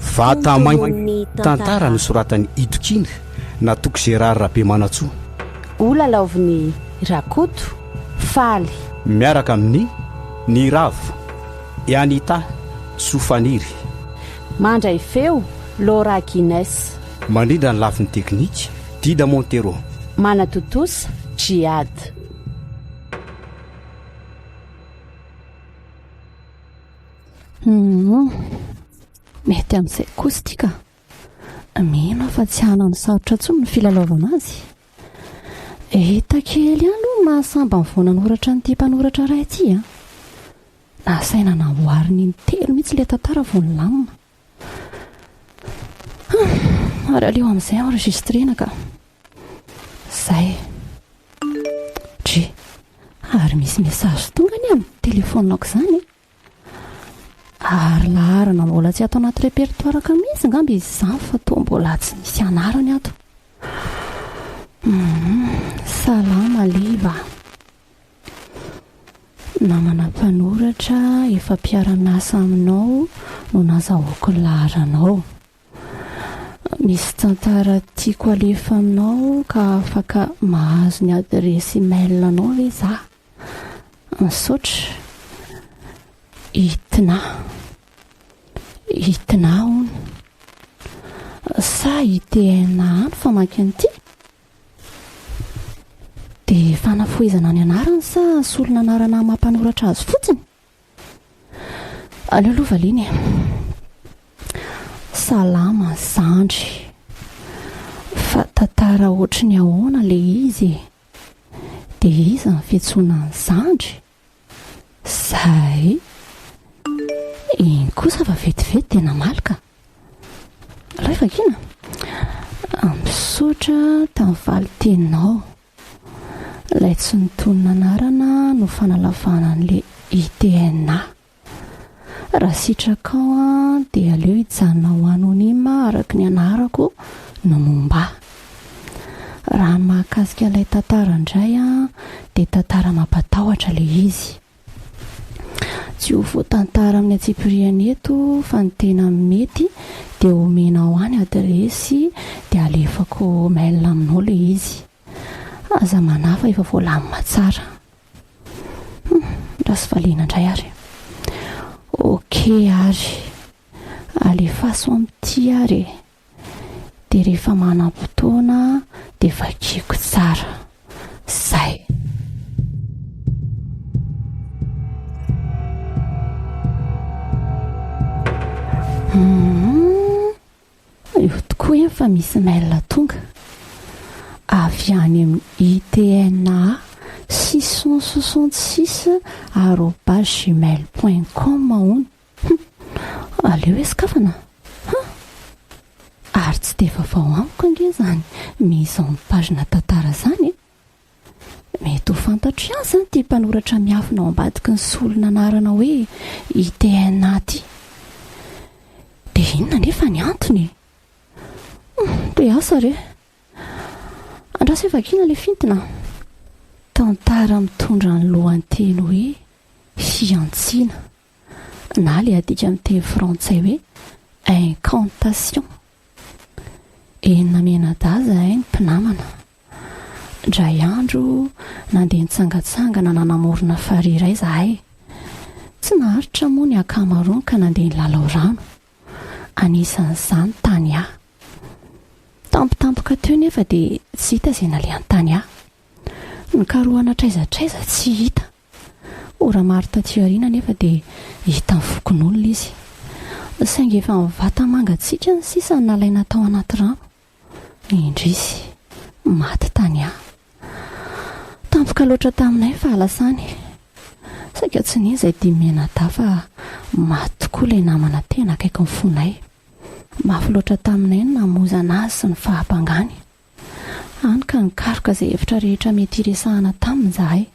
Vata mainty tantara nosoratan'i Itokiana Natoky Gérard Rabemanantsoa. Ho lalaovin'i Rakoto Faly. Miaraka amin'i Niravo, i Anita, Soa Faniry. Mandray feo, Laura Guinness. Mandrindra ny lafiny teknika, Dida Montero. Manatontosa, Djihad. Humm, mety amin'izay kosa ity ka. Mino aho fa tsy hanano sarotra intsony ny filalaovana azy. Hita kely ihany aloha ny maha sambany vao nanoratra an'ity mpanoratra iray ity an. Nasaina namboariny intelo mihitsy ilay tantara vao nilamina. Humm, ary aleo amin'izay enregistrena ka. Zay. Dry. Ary misy message tonga anie amin'ny telefaoniko izany e. Ary laharana mbola tsy ato anaty répertoire-ko mihitsy angamba izy izany fa toa mbola tsy misy anarany ato. Hum, salama Liva. Namana mpanoratra efa mpiara-miasa aminao no nazahoako ny laharanao. Misy tantara tiako alefa aminao ka afaka mahazo ny adiresy email anao ve za? Misaotra. Itina. Itina hono. Sa ITNA no famaky an'ity? Dia fanafohezana ny anarany sa solon'anarana mampanoratra azy fotsiny? Aleo aloha valiana e. Salama zandry. Fa tantara ohatry ny ahoana le izy e? Dia iza ny fiantsoana an'i zandry? Zay. Iny kosa fa vetivety dia namaly ka. Aleo vakiana. Misaotra tamin'ny valin-teninao. Ilay tsy nitonona anarana no fanalavana an'ilay ITNA. Raha sitrakao an, dia aleo hijanona ho anonyme araka ny anarako no momba ahy. Raha ny mahakasika ilay tantara indray an, dia tantara mampatahotra ilay izy. Tsy ho voatantara amin'ny antsipiriany eto fa ny tena mety dia omenao ahy ny adiresy dia alefako mail aminao ilay izy. Aza manahy fa efa voalamina tsara. Hum, raha sy valiana indray ary. Ok ary. Alefaso amin'ity ary e. Dia rehefa manam-potoana dia vakiako tsara. Zay. Hum, io tokoa eny fa misy mail tonga. Avy any amin'ny ITNA 666 arobase gmail point com hono. Hum! Aleo hoe sokafana an! Ary tsy dia vaovao amiko ange izany mise en page-na tantara izany e! Mety ho fantatro ihany izany ity mpanoratra miafina ao ambadiky ny solon'anarana hoe ITNA ity. Dia inona anefa ny antony e? Hum! Dia asa re! Andraso hoe vakiana ilay fintina an! Tantara mitondra ny lohanteny hoe fihantsiana. na ilay adika amin'ny teny frantsay hoe incantation. Enina mianadahy izahay ny mpinamana. Indray andro, nandeha nitsangantsangana nanamorona farihy iray izahay. Tsy naharitra moa ny ankamaroany ka nandeha nilalao rano. Anisan'izany Tania. Tampotampoka teo nefa dia tsy hita izay nalehan'i Tania. Nikarohana hatraiza hatraiza tsy hita. Ora maro taty aoriana anefa dia hitan'ny fokonolona izy. Saingy efa ny vata-mangatsiaka ny sisa no nalaina tao anaty rano. Indrisy, maty Tania. Tampoka loatra taminay ny fahalasany. Saika tsy nino izay dimy mianadahy fa maty tokoa ilay namana tena akaikin'ny fonay. Mafy loatra taminay ny namoizana azy sy ny fahabangany. Hany ka nikaroka izay hevitra rehetra mety hiresahana taminy izahay.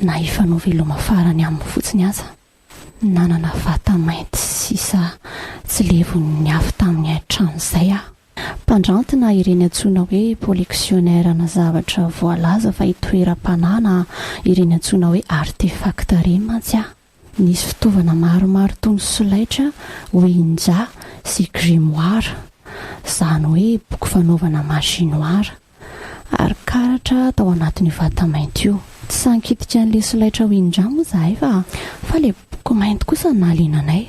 Na hifanao veloma farany aminy fotsiny aza. Nanana vata mainty sisa tsy levon'ny afo tamin'ny haintrano izay aho. Mpandranty na ireny antsoina hoe pollectionnaire-na zavatra voalaza fa itoeram-panahy na ireny antsoina hoe artefact ireny mantsy aho. Nisy fitaovana maromaro toy ny solaitra, Ouija. sy grimoire, izany hoe boky fanaovana magie noire, ary karatra tao anatin'io vata mainty io. Tsy sahy nikitika an'ilay solaitra Ouija moa izahay fa fa ilay boky mainty kosa no nahaliana anay.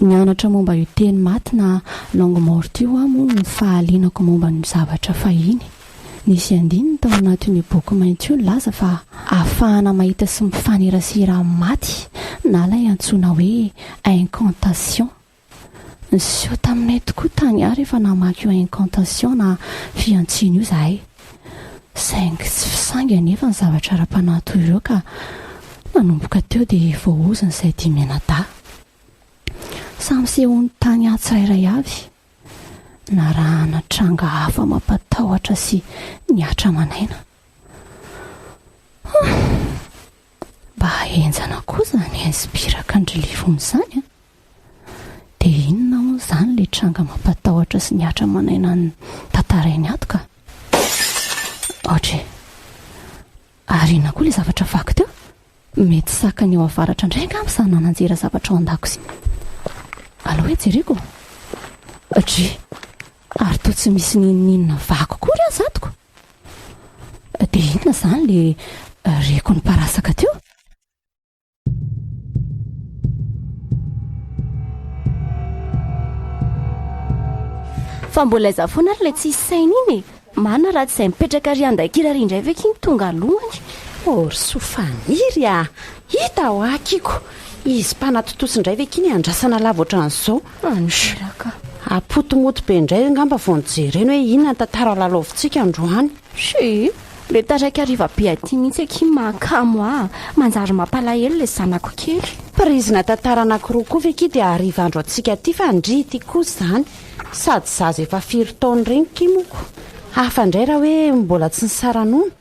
Nianatra momba io teny maty na langue morte io aho moa no fahalianako momba ny zavatra fahiny. Nisy andininy tao anatin'io boky mainty io nilaza fa ahafahana mahita sy mifanerasera amin'ny maty na ilay antsoina hoe incantation. Niseho taminay tokoa tany ahy rehefa namaky io incantation na fihantsiana io izahay. Saingy tsy fisangy anefa ny zavatra ara-panahy toy ireo ka nanomboka teo dia voaozona izay dimy mianadahy. Samy sehon'ny tany ahy tsirairay avy. Narahana tranga hafa mampatahotra sy nihatra aman'aina. Hum! Mba henjana koa izany inspiraka an-dry Livony izany an! Dia inona hono izany ilay tranga mampatahotra sy nihatra aman'aina notantarainy ato ka? Aotra e! Ary inona koa ilay zavatra vaky teo? Mety sakany ao avaratra indray angamba izany nananjera zavatra ao an-dakozia. Aleo hoe jereko. Dry! Ary toa tsy misy n'inon'inona vaky akory aza atoko. Dia inona izany ilay reko niparasaka teo? Fa mbola aiza foana ary ilay tsisy saina iny e? Marina raha tsy izay mipetraka ary andakira ary indray ve ky no tonga alohany? Oh ry soa faniry a! Hita hoa kiko! Izy mpanatontosa indray ve ky ny andrasana lava ohatran'izao? Anjeraka. Apotomoto be indray angamba vao nojereny hoe inona ny tantara lalaovintsika androany. Shii! Le taraiky hariva be aty mihitsy akia mahakamo ahy, manjary mampalahelo le zanako kely. Prise-na tantara anakiroa koa ve kia dia hariva andro antsika aty fa ndry ity kosa izany. Sady zaza efa firy taona ireny kia moa ko. Hafa indray raha hoe mbola tsy nisara-nono.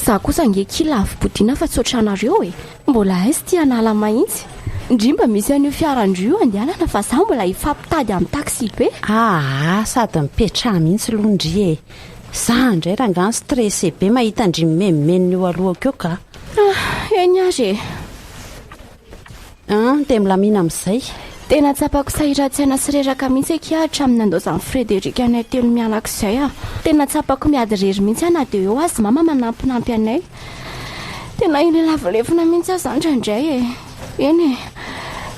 Za kosa ange kia lavi-podiana fa tsy ohatranareo e. Mbola aiza ity hanala mahintsy. Ndry mba misy an'io fiaran-dry io andehanana fa za mbola hifampitady amin'ny taxi be. Aa sady mipetraha mihitsy aloha ndry e. Za ndray rangah ny stressé be mahita an-dry mimenomenona eo alohako eo ka. Ah, eny ary e. An, dia milamina amin'izay. Tena tsapako sahiran-tsaina sy reraka mihitsy akia hatramin'ny nandaozan'i Frédéric anay telo mianaka izay ah. Tena tsapako miady irery mihitsy aho na dia eo aza mama manampinampy anay. Tena ila lavo lefona mihitsy aho izany indraindray e. Eny e,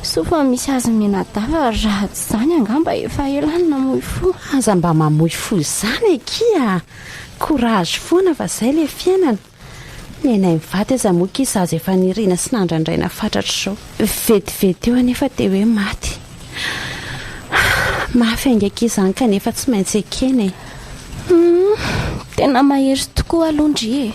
soa fa misy azy mianadahy fa raha tsy izany angamba efa ela no namoy fo. Aza mba mamoy fo izany akia a! Courage foana fa izay ilay fiainana. Ny anay mivady aza moa akia zaza efa nirina sy nandrandraina fatratra izao. Vetivety eo anefa dia hoe maty. Mafy ainga akia izany kanefa tsy maintsy ekena e. Humm, tena mahery tokoa aloha ndry e!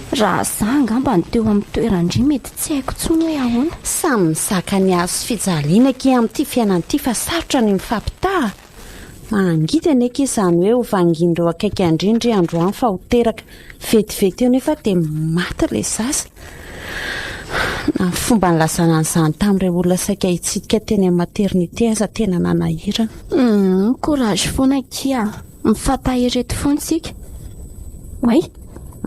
Raha za angamba no teo amin'ny toeran-dry mety tsy haiko intsony hoe ahoana. Samy mizaka ny hazo sy fijaliana akia amin'ity fiainana ity fa sarotra ny mifampitaha. Mangidy anie akia izany hoe ho vangian'ireo akaiky an-dry ndry androany fa ho teraka vetivety eo nefa dia maty ilay zaza. Na ny fomba nilazana an'izany tamin'ireo olona saika hitsidika teny amin'ny maternité aza tena nanahirana. Humm, courage foana akia. Mifampahery eto foana isika. Oay,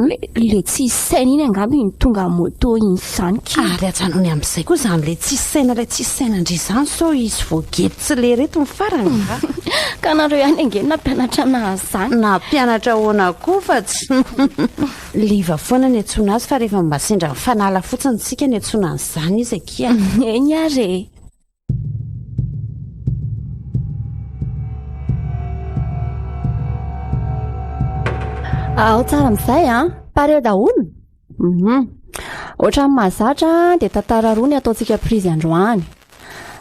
le tsisy saina iny angamba iny tonga moto iny izany ki. Ary ajanony amin'izay koa izany le tsisy saina ilay tsisy saina ndry izany sao izy voagety tsy lery eto ny farany a. Ka nareo ihany ange no nampianatra anah an'izany. Nampianatra ahoana koa fa tsy. Liva foana ny antsoina azy fa rehefa mba sendra mifanala fotsiny tsika ny antsoina an'izany izy akia. Eny ary e. Ao tsara amin'izay an! Pareo daholo? Mhm. Ohatran'ny mahazatra dia tantara roa ny ataontsika prise androany.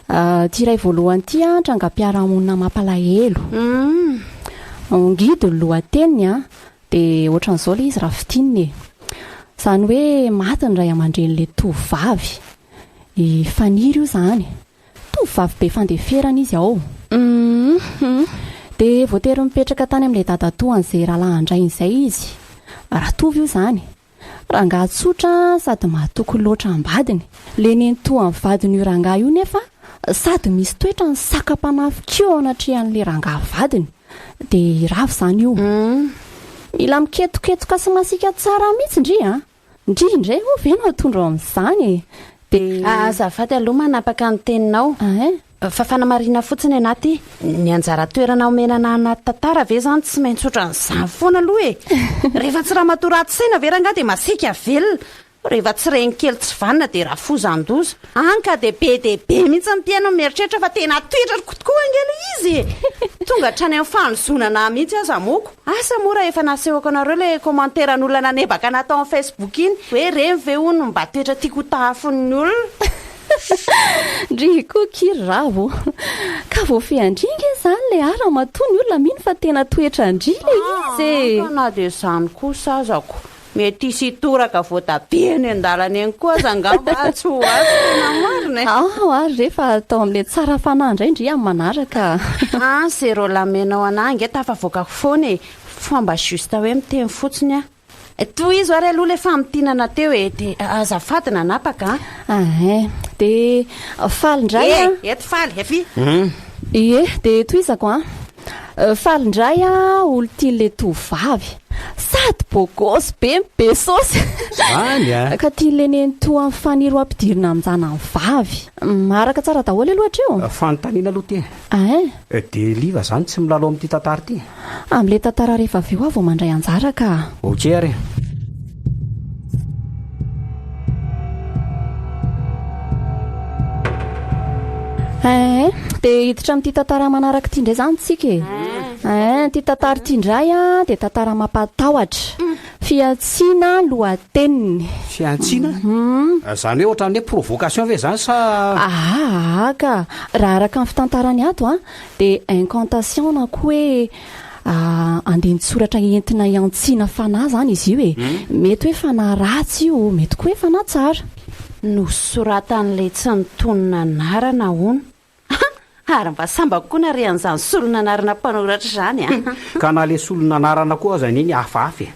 Ah, ity iray voalohany ity an, trangam-piarahamonina mampalahelo. Mm. Ngidy ny lohateniny an, dia ohatran'izao ilay izy raha fintinina e. Izany hoe maty ny ray aman-drenin'ilay tovovavy. I Faniry io izany. Tovovavy be fandeferana izy ao. Hum. Dia voatery nipetraka tany amin'ilay dadatoan'izay rahalahin-drainy izay izy. Ratovo io izany. Rangahy tsotra sady mahatoky loatra am-badiny. Ilay nenitoan'ny vadin'io rangahy io nefa sady misy toetra ny saka mpanafika io ao anatrehan'ilay rangahy vadiny. Dia i Ravo izany io. Mila miketoketoka sy masiaka tsara mihitsy ndry a! Ndry indray moa ve no atondro amin'izany e! Dia. Azafady aloha manapaka ny teninao. Ein. Fa fanamarihana fotsiny anà ty, ny anjara toerana omena anà anaty tantara ve zany tsy maintsy ohatran'izany foana aloha e? Rehefa tsy ramatoa ratsy saina ve rangahy dia masiaka velona? Rehefa tsy reny kely tsy vanona dia rafozan-doza. Any ka dia be dia be mihitsy ny mpihaino no mieritreritra fa tena toetrako tokoa ange ilay izy e! Tonga hatrany amin'ny fanozonana ahy mihitsy aza moko. Asa moa raha efa nasehoko anareo ilay commentaire an'olona nanebaka anah tao amin'ny Facebook iny hoe ireny ve hono mba toetra tiako ho tahafin'ny olona. Ndry koa akia ry Ravo. Ka voafehin-dry nge izany ilay ara matoa ny olona mino fa tena toetran-dry ilay izy e! Aa ka na dia izany kosa azako. Mety hisy hitoraka voatabia eny an-dalana eny koa aza angamba atsy ho atsy tena marina e! Ao ary re fa atao amin'ilay tsara fanahy indray ndry amin'ny manaraka. An, ze rôle amenao anah ange tafavoakako foana e! Fa mba juste hoe miteny fotsiny aho. Tohizo ary aloha le famintinana teo e! De azafady nanapaka an! Ahin, de faly indray an! E! Eto faly, avia! Ie, de tohizako an! Faly indray an, olon-tian'ilay tovovavy. Sady bôgôsy be no be saosy. Zany a! Ka tian'ilay nenitoa Fanilo ampidirina amin-janany vavy. Maharaka tsara daholo aloha hatreo? Fanontaniana aloha ity e. Ein? Dia Liva zany tsy milalao amin'ity tantara ity? Amin'ilay tantara rehefa avy eo aho vao mandray anjara ka. Ok ary e. Ein, dia hiditra amin'ity tantara manaraka ity indray izany tsika e. Ein, ity tantara ity indray an, dia tantara mampatahotra. Fihantsiana lohateniny. Fihantsiana? Izany hoe ohatran'ny hoe provocation ve izany sa. Aa ka, raha araka ny fitantarany ato an, dia incantation na koa hoe andinin-tsoratra entina hiantsiana fanahy izany izy io e. Mety hoe fanahy ratsy io, mety koa hoe fanahy tsara. Nosoratan'ilay tsy nitonona anarana hono. Ary mba sambako koa nare an'izany solon'anarana mpanoratra izany an! Ka na le solon'anarana koa aza anie ny hafahafa e!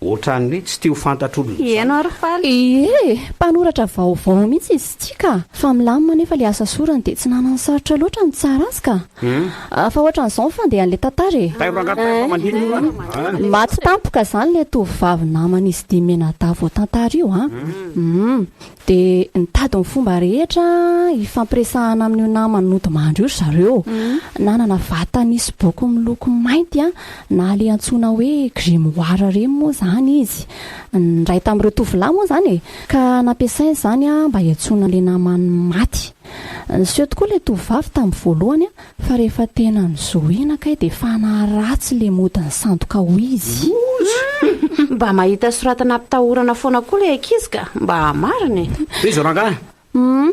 Ohatran'ny hoe tsy te ho fantatr'olona izany. Heno ary faly. Ie, mpanoratra vaovao mihitsy izy ity ka! Fa milamina anefa le asa sorany dia tsy nanano sarotra loatra ny tsara azy ka! Fa ohatran'izao ny fandehan'ilay tantara e! Tairo rangahy tairo fa mandeha ny ora an! Maty tampoka izany ilay tovovavy naman'izy dimy mianadahy voatantara io an! Hum. Dia nitady ny fomba rehetra hifampiresahana amin'io namany nodimandry io ry zareo. Nanana vata nisy boky miloko mainty na ilay antsoina hoe grimoire ireny moa izany izy. Ny iray tamin'ireo tovolahy moa izany e! Ka nampiasainy izany mba hiantsoana ilay namany maty. Niseho tokoa ilay tovovavy tamin'ny voalohany Fa rehefa tena nozohina kay dia fanahy ratsy le mody nisandoka ho izy. Loza! Mba mahita soratana ampitahorana foana koa le ankizy ka! Mba marina e! Tohizo rangahy! Humm.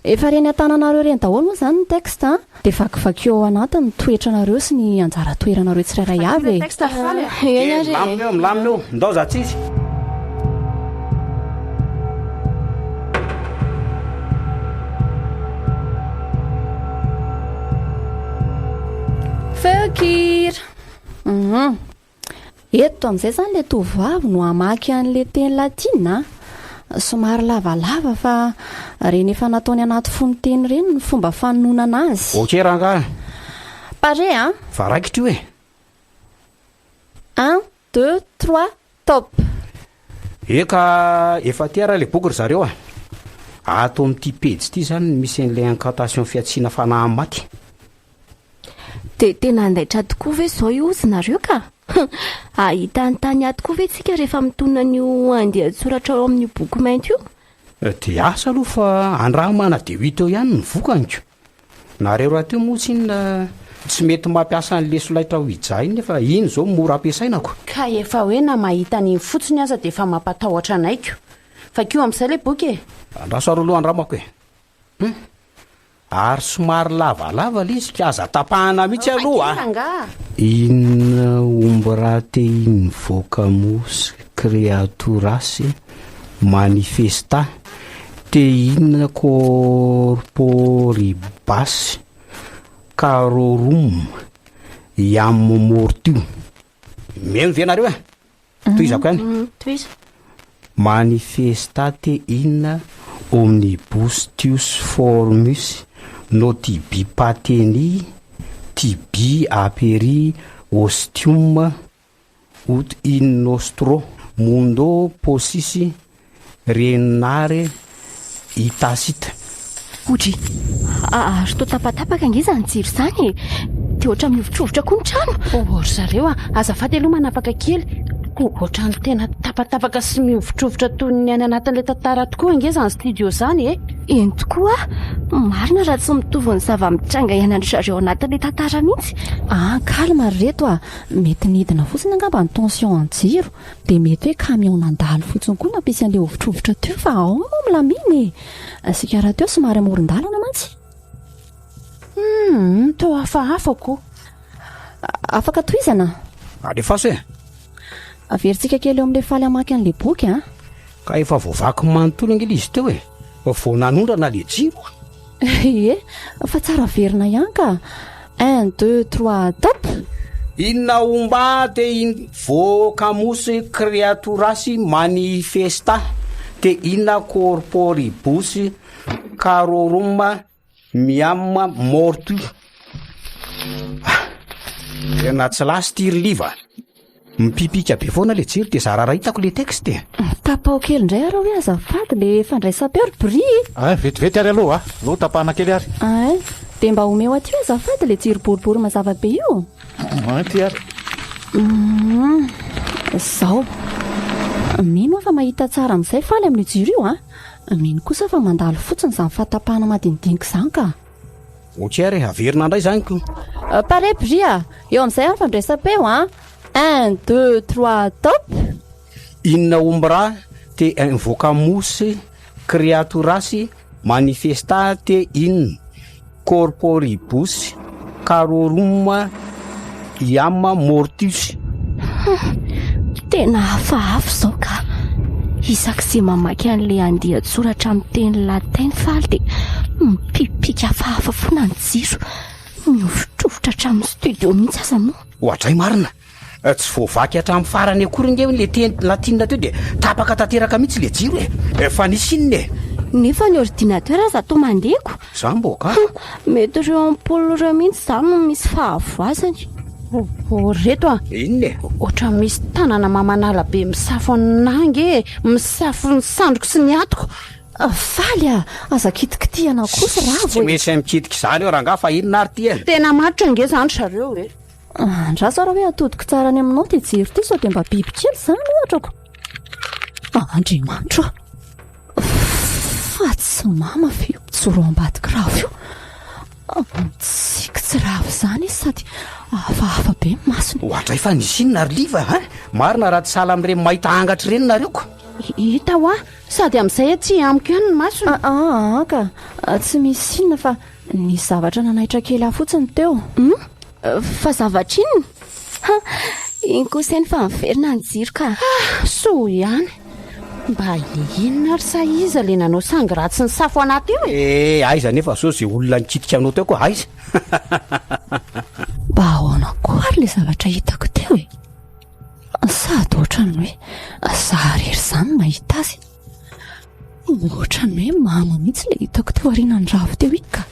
Efa reny an-tananareo ireny daholo moa izany ny texte an! Dia vakivakio ao anatiny ny toetranareo sy ny anjara toeranareo tsirairay avy e! Texte faly a! Eny ary e! Milamina eo, milamina eo! Ndao za tsisy! Feon-kira. Hum. Eto amin'izay izany ilay tovovavy no hamaky an'ilay teny latina. Somary lavalava fa ireny efa nataony anaty fonon-teny ireny ny fomba fanononana azy. Ok rangahy. Pare an! Fa raikitra io e! Un, deux, trois, top! Eka, efa aty ara ilay boky ry zareo a! Ato amin'ity pejy ity izany no misy an'ilay incantation fihantsiana fanahy maty. Dia tena handaitra tokoa ve izao io ozy nareo ka? Hahita an'i Tania tokoa ve tsika rehefa mitonona an'io andian-tsoratra ao amin'io boky mainty io? Dia asa aloha fa andramana dia ho hita eo ihany ny vokany ko! Nareo rahateo moa tsinona tsy mety mampiasa an'le solaitra ouija iny nefa iny izao mora ampiasaina ko. Ka efa hoe na mahita an'iny fotsiny aza dia efa mampatahotra anay ko. Vakio amin'izay ilay boky e. Andraso ary aloha andramako e. Hum. Ary somary lavalava ilay izy ka aza tapahana mihitsy aloha a. Angaha. In umbra te invocamus creaturas manifesta Te in corporibus carorum iam mortiu. Mino ve nareo e? Tohizako ihany. Tohizo. Manifestate in omnibus tuis formus notibi pateni tibi aperi ostium Ut in nostro mundo possis renare itacit. Odry! Ary toa tapatapaka ange izany jiro izany e! Dia ohatran'ny mihovitrovitra koa ny trano. Oh ry zareo a! Azafady aloha manapaka kely. Ohatran'ny tena tapatapaka sy mihovitrovitra toy ny any anatin'ilay tantara tokoa ange izany studio izany e! Eny tokoa! Marina raha tsy mitovy ny zava-mitranga iainan-dry zareo ao anatin'ilay tantara mihitsy. Ah calme ry reto a! Mety nidina fotsiny angamba ny tension an'ny jiro. Dia mety hoe camion nandalo fotsiny koa nampisy an'ilay hovitrovitra teo fa ao moa milamina e! Isika rahateo somary amoron-dalana mantsy. Humm, toa hafahafa ko. Afaka tohizana? Alefaso e! Averintsika kely eo amin'ilay faly hamaky an'ilay boky an! Ka efa voavaky manontolo ange ilay izy teo e! Vao nanondrana ilay jiro. Ie, fa tsara averina ihany ka! Un, deux, trois, top! Inona omba te in vocamus creaturas manifesta te in corporibus carorum miam mortu. Ah, tena tsy lasa ity ry Liva. Mipipika be foana le jiro de zara raha hitako le texte e. Tapaho kely indray areo hoe azafady le fandraisam-peo ry Bry e. Ein, vetivety ary aloha a! Aleo tapahana kely ary. Ein, de mba omeo aty hoe azafady le jiro boribory mazava be io. Ein, ty ary. Hum, zao. Mino aho fa mahita tsara amin'izay Faly amin'io jiro io an. Mino kosa fa mandalo fotsiny izany fahatapahana madinidinika izany ka. Ok ary e, averina indray izany ko. Pare Bry a! Eo amin'izay ary fandraisam-peo an! Un, deux, trois, top! In umbra te invocamus creaturas manifesta te in corporibus carorum iam mortus. Tena hafahafa izao ka! Isak'izay mamaky an'ilay andian-tsoratra amin'ny teny latin faly dia mipipika hafahafa foana ny jiro. Mihovitrovitra hatramin'ny studio mihitsy aza moa. Oadray marina! Tsy voavaky hatramin'ny farany akory ange ilay teny latinina teo dia tapaka tanteraka mihitsy ilay jiro e! Fa nisy inona e? Nefa ny ordinateur aza toa mandeha ko! Za mbô ka. Mety ireo ampoule ireo mihitsy izany no misy fahavoazany. Oh ry reto a! Inona e? Ohatran'ny misy tanana mamanala be misafo anah ange e! Misafo ny sandriko sy ny hatoko. Faly a! Aza kitikitihana kosa Ravo e! Tsy misy mikitika izany eo rangahy fa inona ary ity e? Tena matotra ange izany ry zareo e! Andraso ary hoe atodiko tsara any aminao ity jiro ity sao dia mba bibikely izany ohatra ko! Andriamanitro a! Fa tsy mama ve io mijoro ao ambadik'i Ravo io? Mitsiky tsy ravo izany izy sady hafahafa be ny masony. Oadray fa nisy inona ry Liva a? Marina raha tsy sahala amin'ireny mahita angatra ireny nareo ko! Hita hoa, sady amin'izay atsy amiko ihany ny masony. Aa ka, tsy misy inona fa nisy zavatra nanaitra kely ahy fotsiny teo. Hum? Fa zavatra inona? Ha! Iny kosa eny fa miverina ny jiro ka. Ah! Soa ihany. Mba inona ary sa iza le nanao sangy ratsy nisafo anah teo e? Eh, aiza anefa zao ze olona nikitika anao teo ko, aiza? Mba ahoana koa ary le zavatra hitako teo e? Sady ohatran'ny hoe za irery izany no nahita azy. Ohatran'ny hoe mama mihitsy ilay hitako teo aorianan'i Ravo teo iny ka.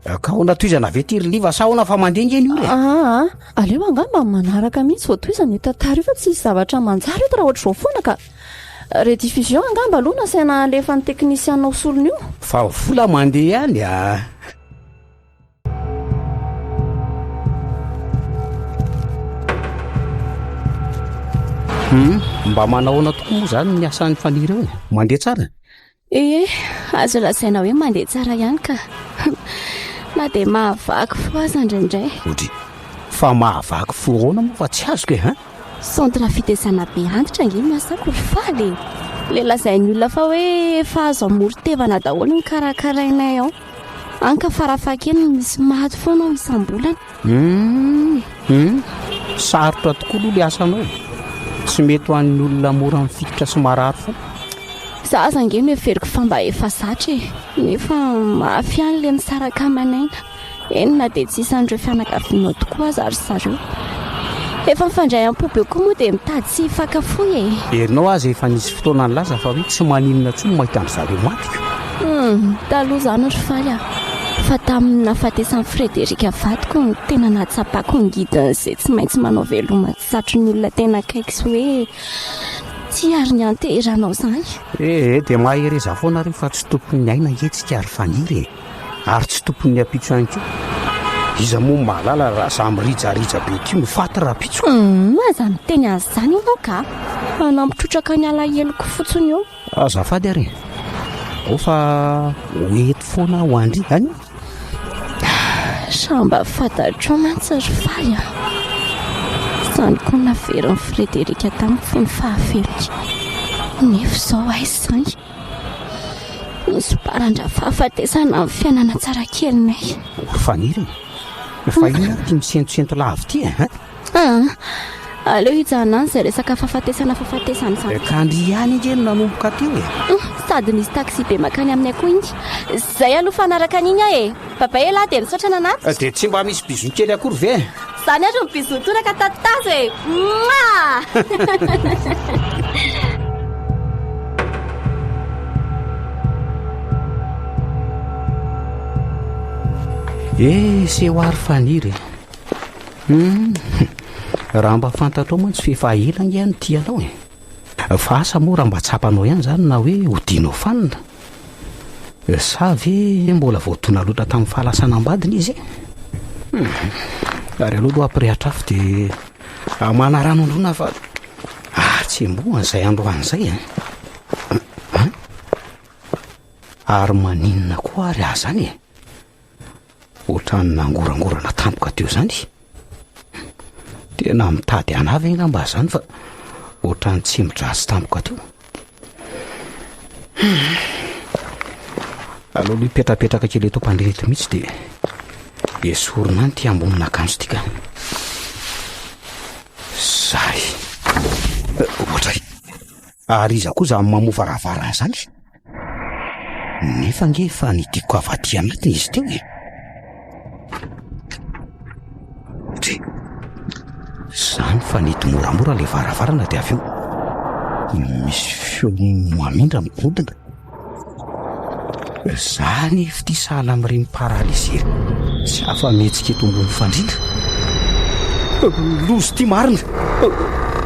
Ka ahoana tohizana ve ity ry Liva sa ahoana fa mandeha ange ny ora e? Aa, aleo angamba amin'ny manaraka mihitsy vao tohizana io tantara io fa tsy hisy zavatra manjary eto raha ohatr'izao foana ka. Rediffusion angamba aloha nasaina alefan'ny teknisiana ho solon'io. Fa vola mandeha ihany a! Hum, mba manahoana tokoa moa izany ny asan'ny Faniry eo e? Mandeha tsara? Ee, azo lazaina hoe mandeha tsara ihany ka. Na dia mahavaky fo aza indraindray. Odry, fa mahavaky fo ahoana moa fa tsy azoko e, hein? Centre fitaizana be antitra ange ny asako ry Faly e! Ilay lazain'ny olona fa hoe efa azo amoron-tevana daholo ny karakarainay ao. Any ka farafahakeliny misy maty foana ao isam-bolana. Hum, hum, sarotra tokoa aloha le asanao e. Tsy mety ho an'ny olona mora mifikitra sy marary fo. Za aza ange noheveriko fa mba efa zatra e. Nefa mafy ihany le misaraka aman'aina. Eny na dia tsy isan'ireo fianakavianao tokoa aza ry zareo. Efa mifandray am-po be koa moa dia mitady tsy hifankafoy e. Herinao aza efa nisy fotoana nilaza fa hoe tsy maninona intsony mahita an-dry zareo maty ko. Hum, taloha izany ry Faly a! Fa tamin'ny nahafatesan'i Frédéric vadiko no tena nahatsapako ny ngidin'izay tsy maintsy manao veloma tsy satrin'ny olona tena akaiky sy hoe. Ity ary ny anteheranao izany. Ee, dia mahereza foana re fa tsy tompon'ny aina hetsika ry Faniry e! Ary tsy tompon'ny ampitso ihany koa. Iza moa no mahalala raha za mirijarija be ity no faty rahampitso? Humm, aza miteny an'izany ianao ka! Hanampy trotraka ny alaheloko fotsiny eo. Azafady ary e! Ao fa ho eto foana aho andry an! Sa mba fantatrao mantsy ry Faly a! Izany koa naverin'i Frédéric tamiko fony fahavelony. Nefa izao aiza izany? Nisomparan-drafahafatesana ny fiainana tsara kelinay. Ry Faniry e! Fa inona ary ity misentosento lava ity e? Aa! Aleo hijanona any izay resaka fahafatesana fahafatesana izany. Ka ndry ihany ange no nanomboka teo e! Sady misy taxi be makany aminay koa iny. Izay aloha fa hanaraka an'iny aho e! Babay elah dia misaotra nanatitra. Dia tsy mba misy bisous kely akory ve? Izany ary ny bisous toraka tato e! Mouah! Eh, seho ary Faniry e! Hum, raha mba fantatrao mantsy fa efa ela ange aho no tia anao e. Fa asa moa raha mba tsapanao ihany izany na hoe hodianao fanina. Sa ve mbola voadona loatra tamin'ny fahalasanam-badiny izy e? Hum, ary aleo aloha hampirehitra afo dia manarano androana fa hatsembohana izay androany izay e. An? Ary maninona koa ary aho izany e? Ohatran'ny nangorangorana tampoka teo izany. Tena mitady anah ve angamba izany fa ohatran'ny tsimo-dratsy tampoka teo. Aleo aloha hipetrapetraka kely eto am-pandriana eto mihitsy dia esorina any ity ambonin'akanjo ity ka. Zay. Ohatray. Ary iza koa izany mamoha varavarana izany? Nefa ange efa nidiako avy aty anatiny izy teo e. Dre. Izany fa nidy moramora ilay varavarana dia avy eo misy feo mamindra migodina. Za anefa ity sahala amin'ireny paralysé tsy afa-mihetsika eto ambony fandriana. Loza ity marina.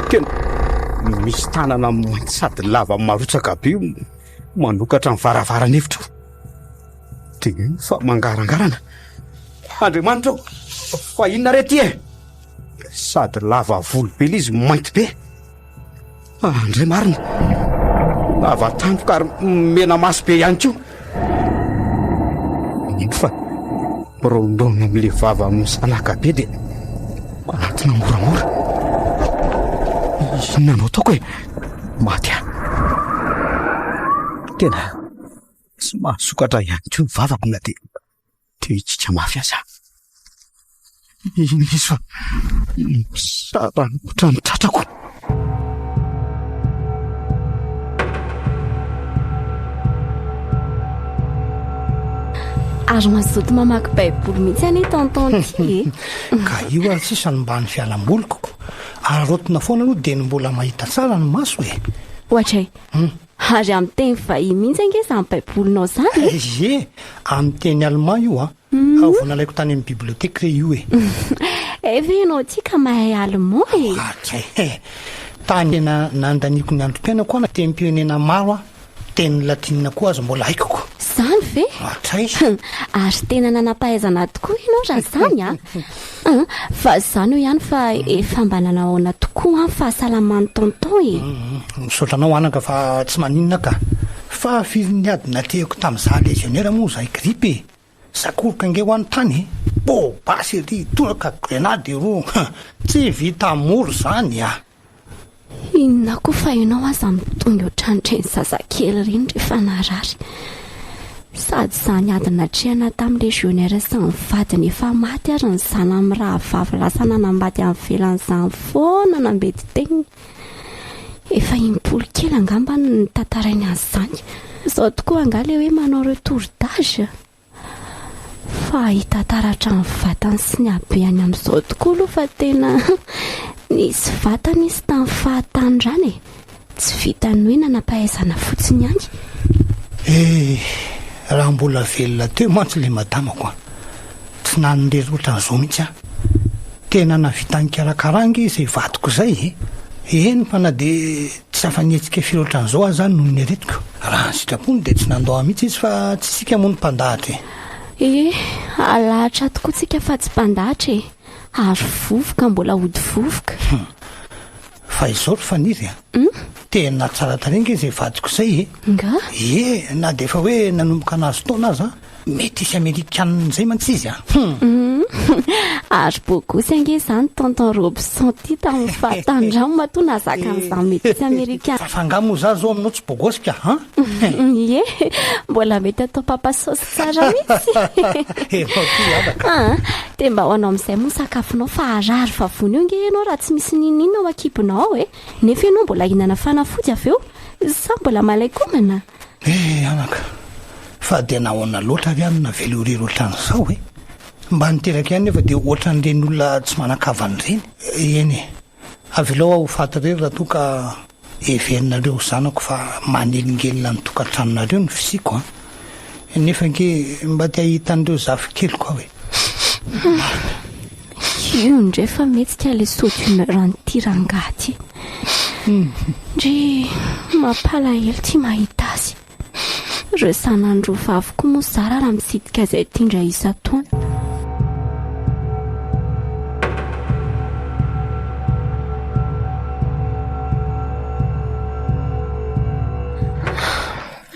Tena misy tanana mainty sady lava marotsaka be manokatra ny varavaran'efitra. Dia fa mangarangarana. Andriamanitra ô, fa inona re ity e? Sady lava volo be ilay izy mainty be. Andray marina. Lava tandroka ary mena maso be ihany koa. Iny fa miraondraona amin'ilay vava misalaka be dia manatona moramora. Inona no ataoko e? Maty aho. Tena tsy mahasokatra ihany koa ny vavako na dia te hikika mafy aza. Iny izy fa misaranotra ny tratrako. Ary mazoto mamaky baiboly mihitsy anie tonton ty e. Ka io ary sisa no mba ny fialamboliko. Araraotina foana aloha dia ny mbola mahita tsara ny maso e. Ohatray. Ary amin'ny teny vahiny mihitsy ange izany baibolinao izany e. Ie, amin'ny teny allemand io an. Vao nalaiko tany amin'ny bibliothèque re io e. Efa ianao ity ka mahay allemand e. Ohatray e. Tany tena nandaniako ny androm-piainako an, tenim-pirenena maro aho. Teny latinina koa aza mbola haiko ko. Izany ve? Hatray. Ary tena nanam-pahaizana tokoa ianao raha izany an! An, fa izany eo ihany fa efa mba nanahoana tokoa an fahasalaman'i tonton e! Misaotra anao anaka fa tsy maninona ka! Fa firy ny ady natrehiko tamin'izaho légionnaire moa izay grippe e! Sakoroka ange ho any tany e! Pô basy ery, toraka grenade eroa, tsy vita mora izany a! Inona koa fa ianao aza mitongy ohatran'ireny zazakely ireny rehefa narary. Sady izany ady natrehana tamin'ny légionnaire sy ny vadiny efa maty ary ny zanany mirahavavy lasa nanambady any ivelany izany foana nambeti-teniny. Efa impolo kely angamba no nitantarainy an'izany. Izao tokoa angaha ilay hoe manao retour d'âge? Fa hita taratra ny vatany sy ny habehany amin'izao tokoa aloha fa tena nisy vatana izy tamin'ny fahatanorany e! Tsy vitan'ny hoe nanam-pahaizana fotsiny ihany. Eh! Raha mbola velona teo mantsy ilay madamako an! Tsy nanirery ohatran'izao mihitsy aho. Tena nahavita nikarakara ange izay vadiko izay e! Eny fa na dia tsy. Tsy afa-nihetsika firy ohatran'izao aho izany noho ny aretiko. Raha ny sitrapony dia tsy nandao ahy mihitsy izy fa tsy isika moa no mpandahatra e. Ee, alahatra tokoa tsika fa tsy mpandahatra e. Ary vovoka mbola hody vovoka. Hum. Fa izao ry Faniry a. Tena tsara tarehy ange izay vadiko izay e. Nga? Ie, na dia efa hoe nanomboka nahazo taona aza, metisy amerikanina izay mantsy izy a. Hum. Ary bogosy ange izany tonton Robson ity tamin'ny fahatandramo matoa nahazaka an'izany metisy amerikanina. Fa angaha moa za zao aminao tsy bogosy ka, an? Ie, mbola mety atao papa saosy tsara mihitsy. Enao ty anaka. Ah, dia mba ho anao amin'izay moa ny sakafonao fa harary vavony eo nge ianao raha tsy misy n'inon'inona ao an-kibonao ao e. Nefa ianao mbola hihinana fanafody avy eo, sa mbola malain-komana? Eh anaka, fa dia nahoana loatra ary aho no navela ho irery ohatran'izao e? Mba niteraka ihany nefa dia ohatran'ireny olona tsy manan-kavana ireny. Eny e, Avelao aho ho faty irery raha toa ka heverinareo ho zanako fa manelingelina ny tokantranonareo ny fisiako an! Nefa ange mba te hahita an'ireo zafikeliko aho e! Marina. Io indray fa mihetsika ilay saut d'humeur an'ity rangahy ity. Ndry, mampalahelo ity mahita azy. Ireo zanany roa vavy koa moa zara raha mitsidika azy aty indray isan-taona.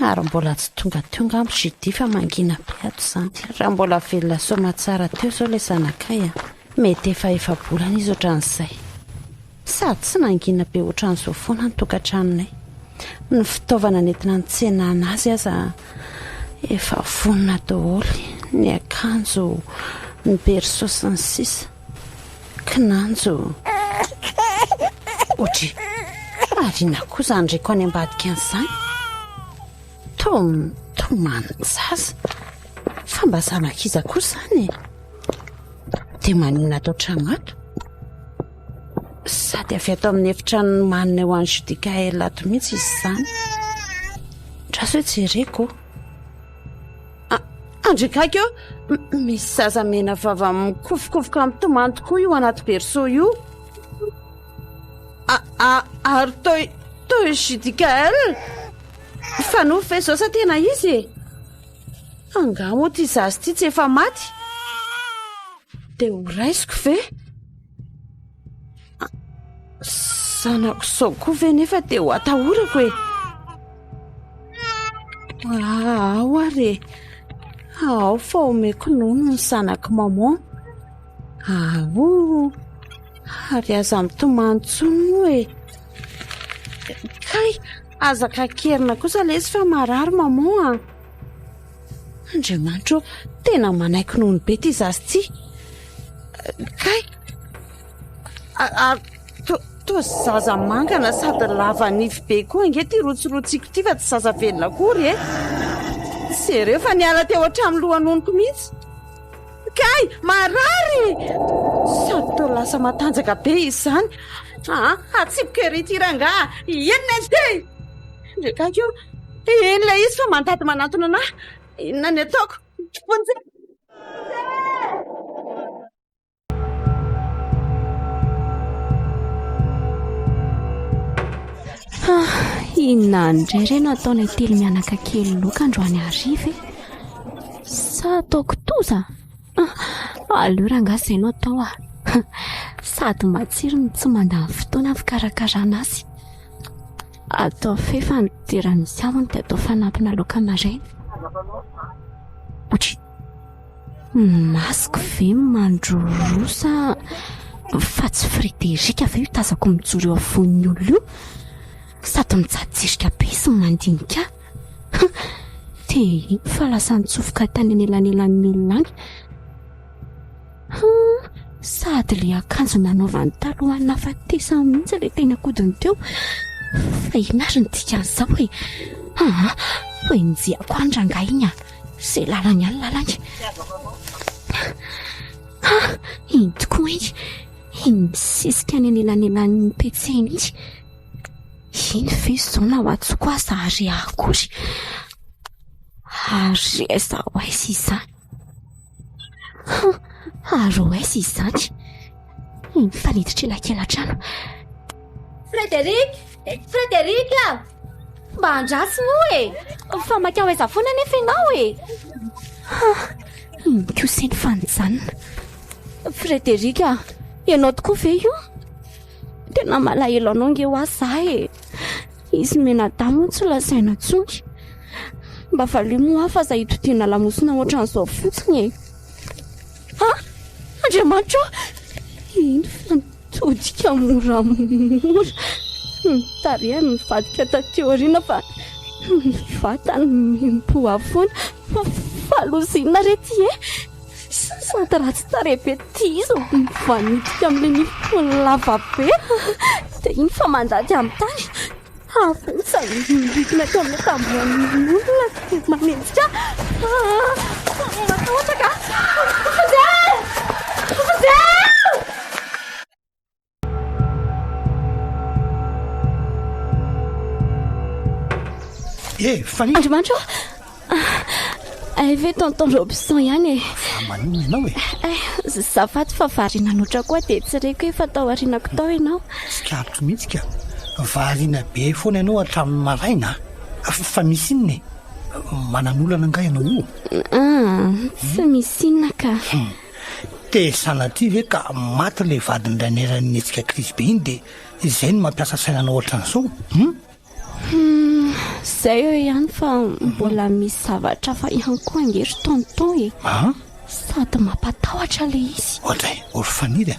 Ary mbola tsy tonga teo angamba Judy fa mangina be ato izany. Raha mbola velona soamatsara teo izao ilay zanakay a, mety efa efa-bolana izy ohatran'izay. Sady tsy nangina be ohatran'izao foana ny tokantranonay. Ny fitaovana nentina nitsenana azy aza efa vonona daholo, ny akanjo, ny berceau sy ny sisa. Kinanjo. Ohatry, ary inona koa izany reko any ambadika any izany? Toa mitomany-jaza. Fa mba zanak'iza koa izany e? Dia maninona ato an-trano ato? Sady avy ato amin'ny efitrano nomanina ho an'i Judicaël ato mihitsy izy izany. Ndraso hoe jereko. Andry akaiky eo, misy zaza mena vava mikofokofoka mitomany tokoa io anaty berceau io. Ary toy toy Judicaël? Fa nofy ve izao sa tena izy e? Angaha moa ity zaza ity tsy efa maty? Dia ho raisiko ve? Zanako izao koa ve nefa dia ho atahorako e? Ao ary e! Ao fa omeko nono ny zanak'i maman. Ao! Ary aza mitomany intsony moa e! Kay! Aza kakerina kosa lesy fa marary maman a! Andriamanitra ô, tena manaiky nono be ity zaza ity. Kay! Ary toa zaza mangana sady lava nify be koa ange ity rotsirotsiko ity fa tsy zaza velona akory e! Jereo fa niala teo hatramin'ny lohanonoko mihitsy. Kay! Marary! Sady toa lasa matanjaka be izy izany. Aa! Atsipiko ery ity rangaha! Inona ity? Ndry akaiky io. Iny ilay izy fa mandady manantona anah. Inona ny ataoko? Vonjeo! Inona indray re no ataonay telo mianaka kely loaka androany hariva e? Sa atao kitoza? Ah, aleo rangahy izay no atao ah. Sady matsiro no tsy mandany fotoana ny fikarakarana azy. Atao fefany dia raha misy ambiny dia atao fanampina laoka maraina. Otry. Ny masoko ve mandrorosa fa tsy Frédéric ve io tazako mijoro eo afovoan'ny olona io? Sady mijajirika be sy mandinika ahy. Dia iny fa lasa nitsofoka tany anelanelan'ny olona any. Hum, sady ilay akanjo nanaovany talohan'ny nahafatesany mihitsy ilay teny an-kodiny teo. Fa inona ary ny dikan'izao e? Aa, ho enjehako any rangahy iny a! Izay lalany any lalany. Ah, iny tokoa iny. Iny misisika any anelanelan'ny petseny iny. Iny ve izao na ho antsoko aza ary akory. Ary aiza ho aiza izany? Ary ho aiza izany? Iny mifaniditra elakela-trano. Frédéric! Frédéric! Mba andraso moa e! Fa maika ho aiza foana anefa ianao e! Iny kosa iny fa nijanona. Frédéric a! Ianao tokoa ve io? Tena malahelo anao nge hoa za e! Izy mianadahy moa tsy lazaina intsony. Mba valio moa aho fa aza itodiana lamosina ohatran'izao fotsiny e! Ah! Andriamanitra ô! Iny fa nitodika moramora. Ny tarehiny nivadika taty aoriana fa ny vatany mipoa foana. Fa loza inona re ity e? Sady ratsy tarehy be ity izy no mivanidika amin'ilay nifiny lava be. Dia iny fa mandady amin'ny tany. Avotsa ny mirikina teo amin'ny tambohon'ny olona dia manenjika ahy. Matahotra ka! Vonjeo! Vonjeo! Eh, Fanny! Andriamanitra ô! Hay ve tonton Robson ihany e? Fa maninona ianao e? Eh, zafady fa variana loatra koa dia tsy reko hoe efa tao aorianako tao ianao. Tsikaritro mihitsy ka. Variana be foana ianao hatramin'ny maraina a. Fa misy inona e? Manan'olana angaha ianao io? Ah, tsy misy inona ka. Hum. Te sanatria ve ka maty ilay vadin-dRaineran'ny nihetsika krizy be iny dia izay no mampiasa saina anao ohatran'izao? Hum? Hum, zay eo ihany fa mbola misy zavatra hafa ihany koa ange ry tonton e. An? Sady mampatahotra ilay izy. Ohatray, ry Faniry a!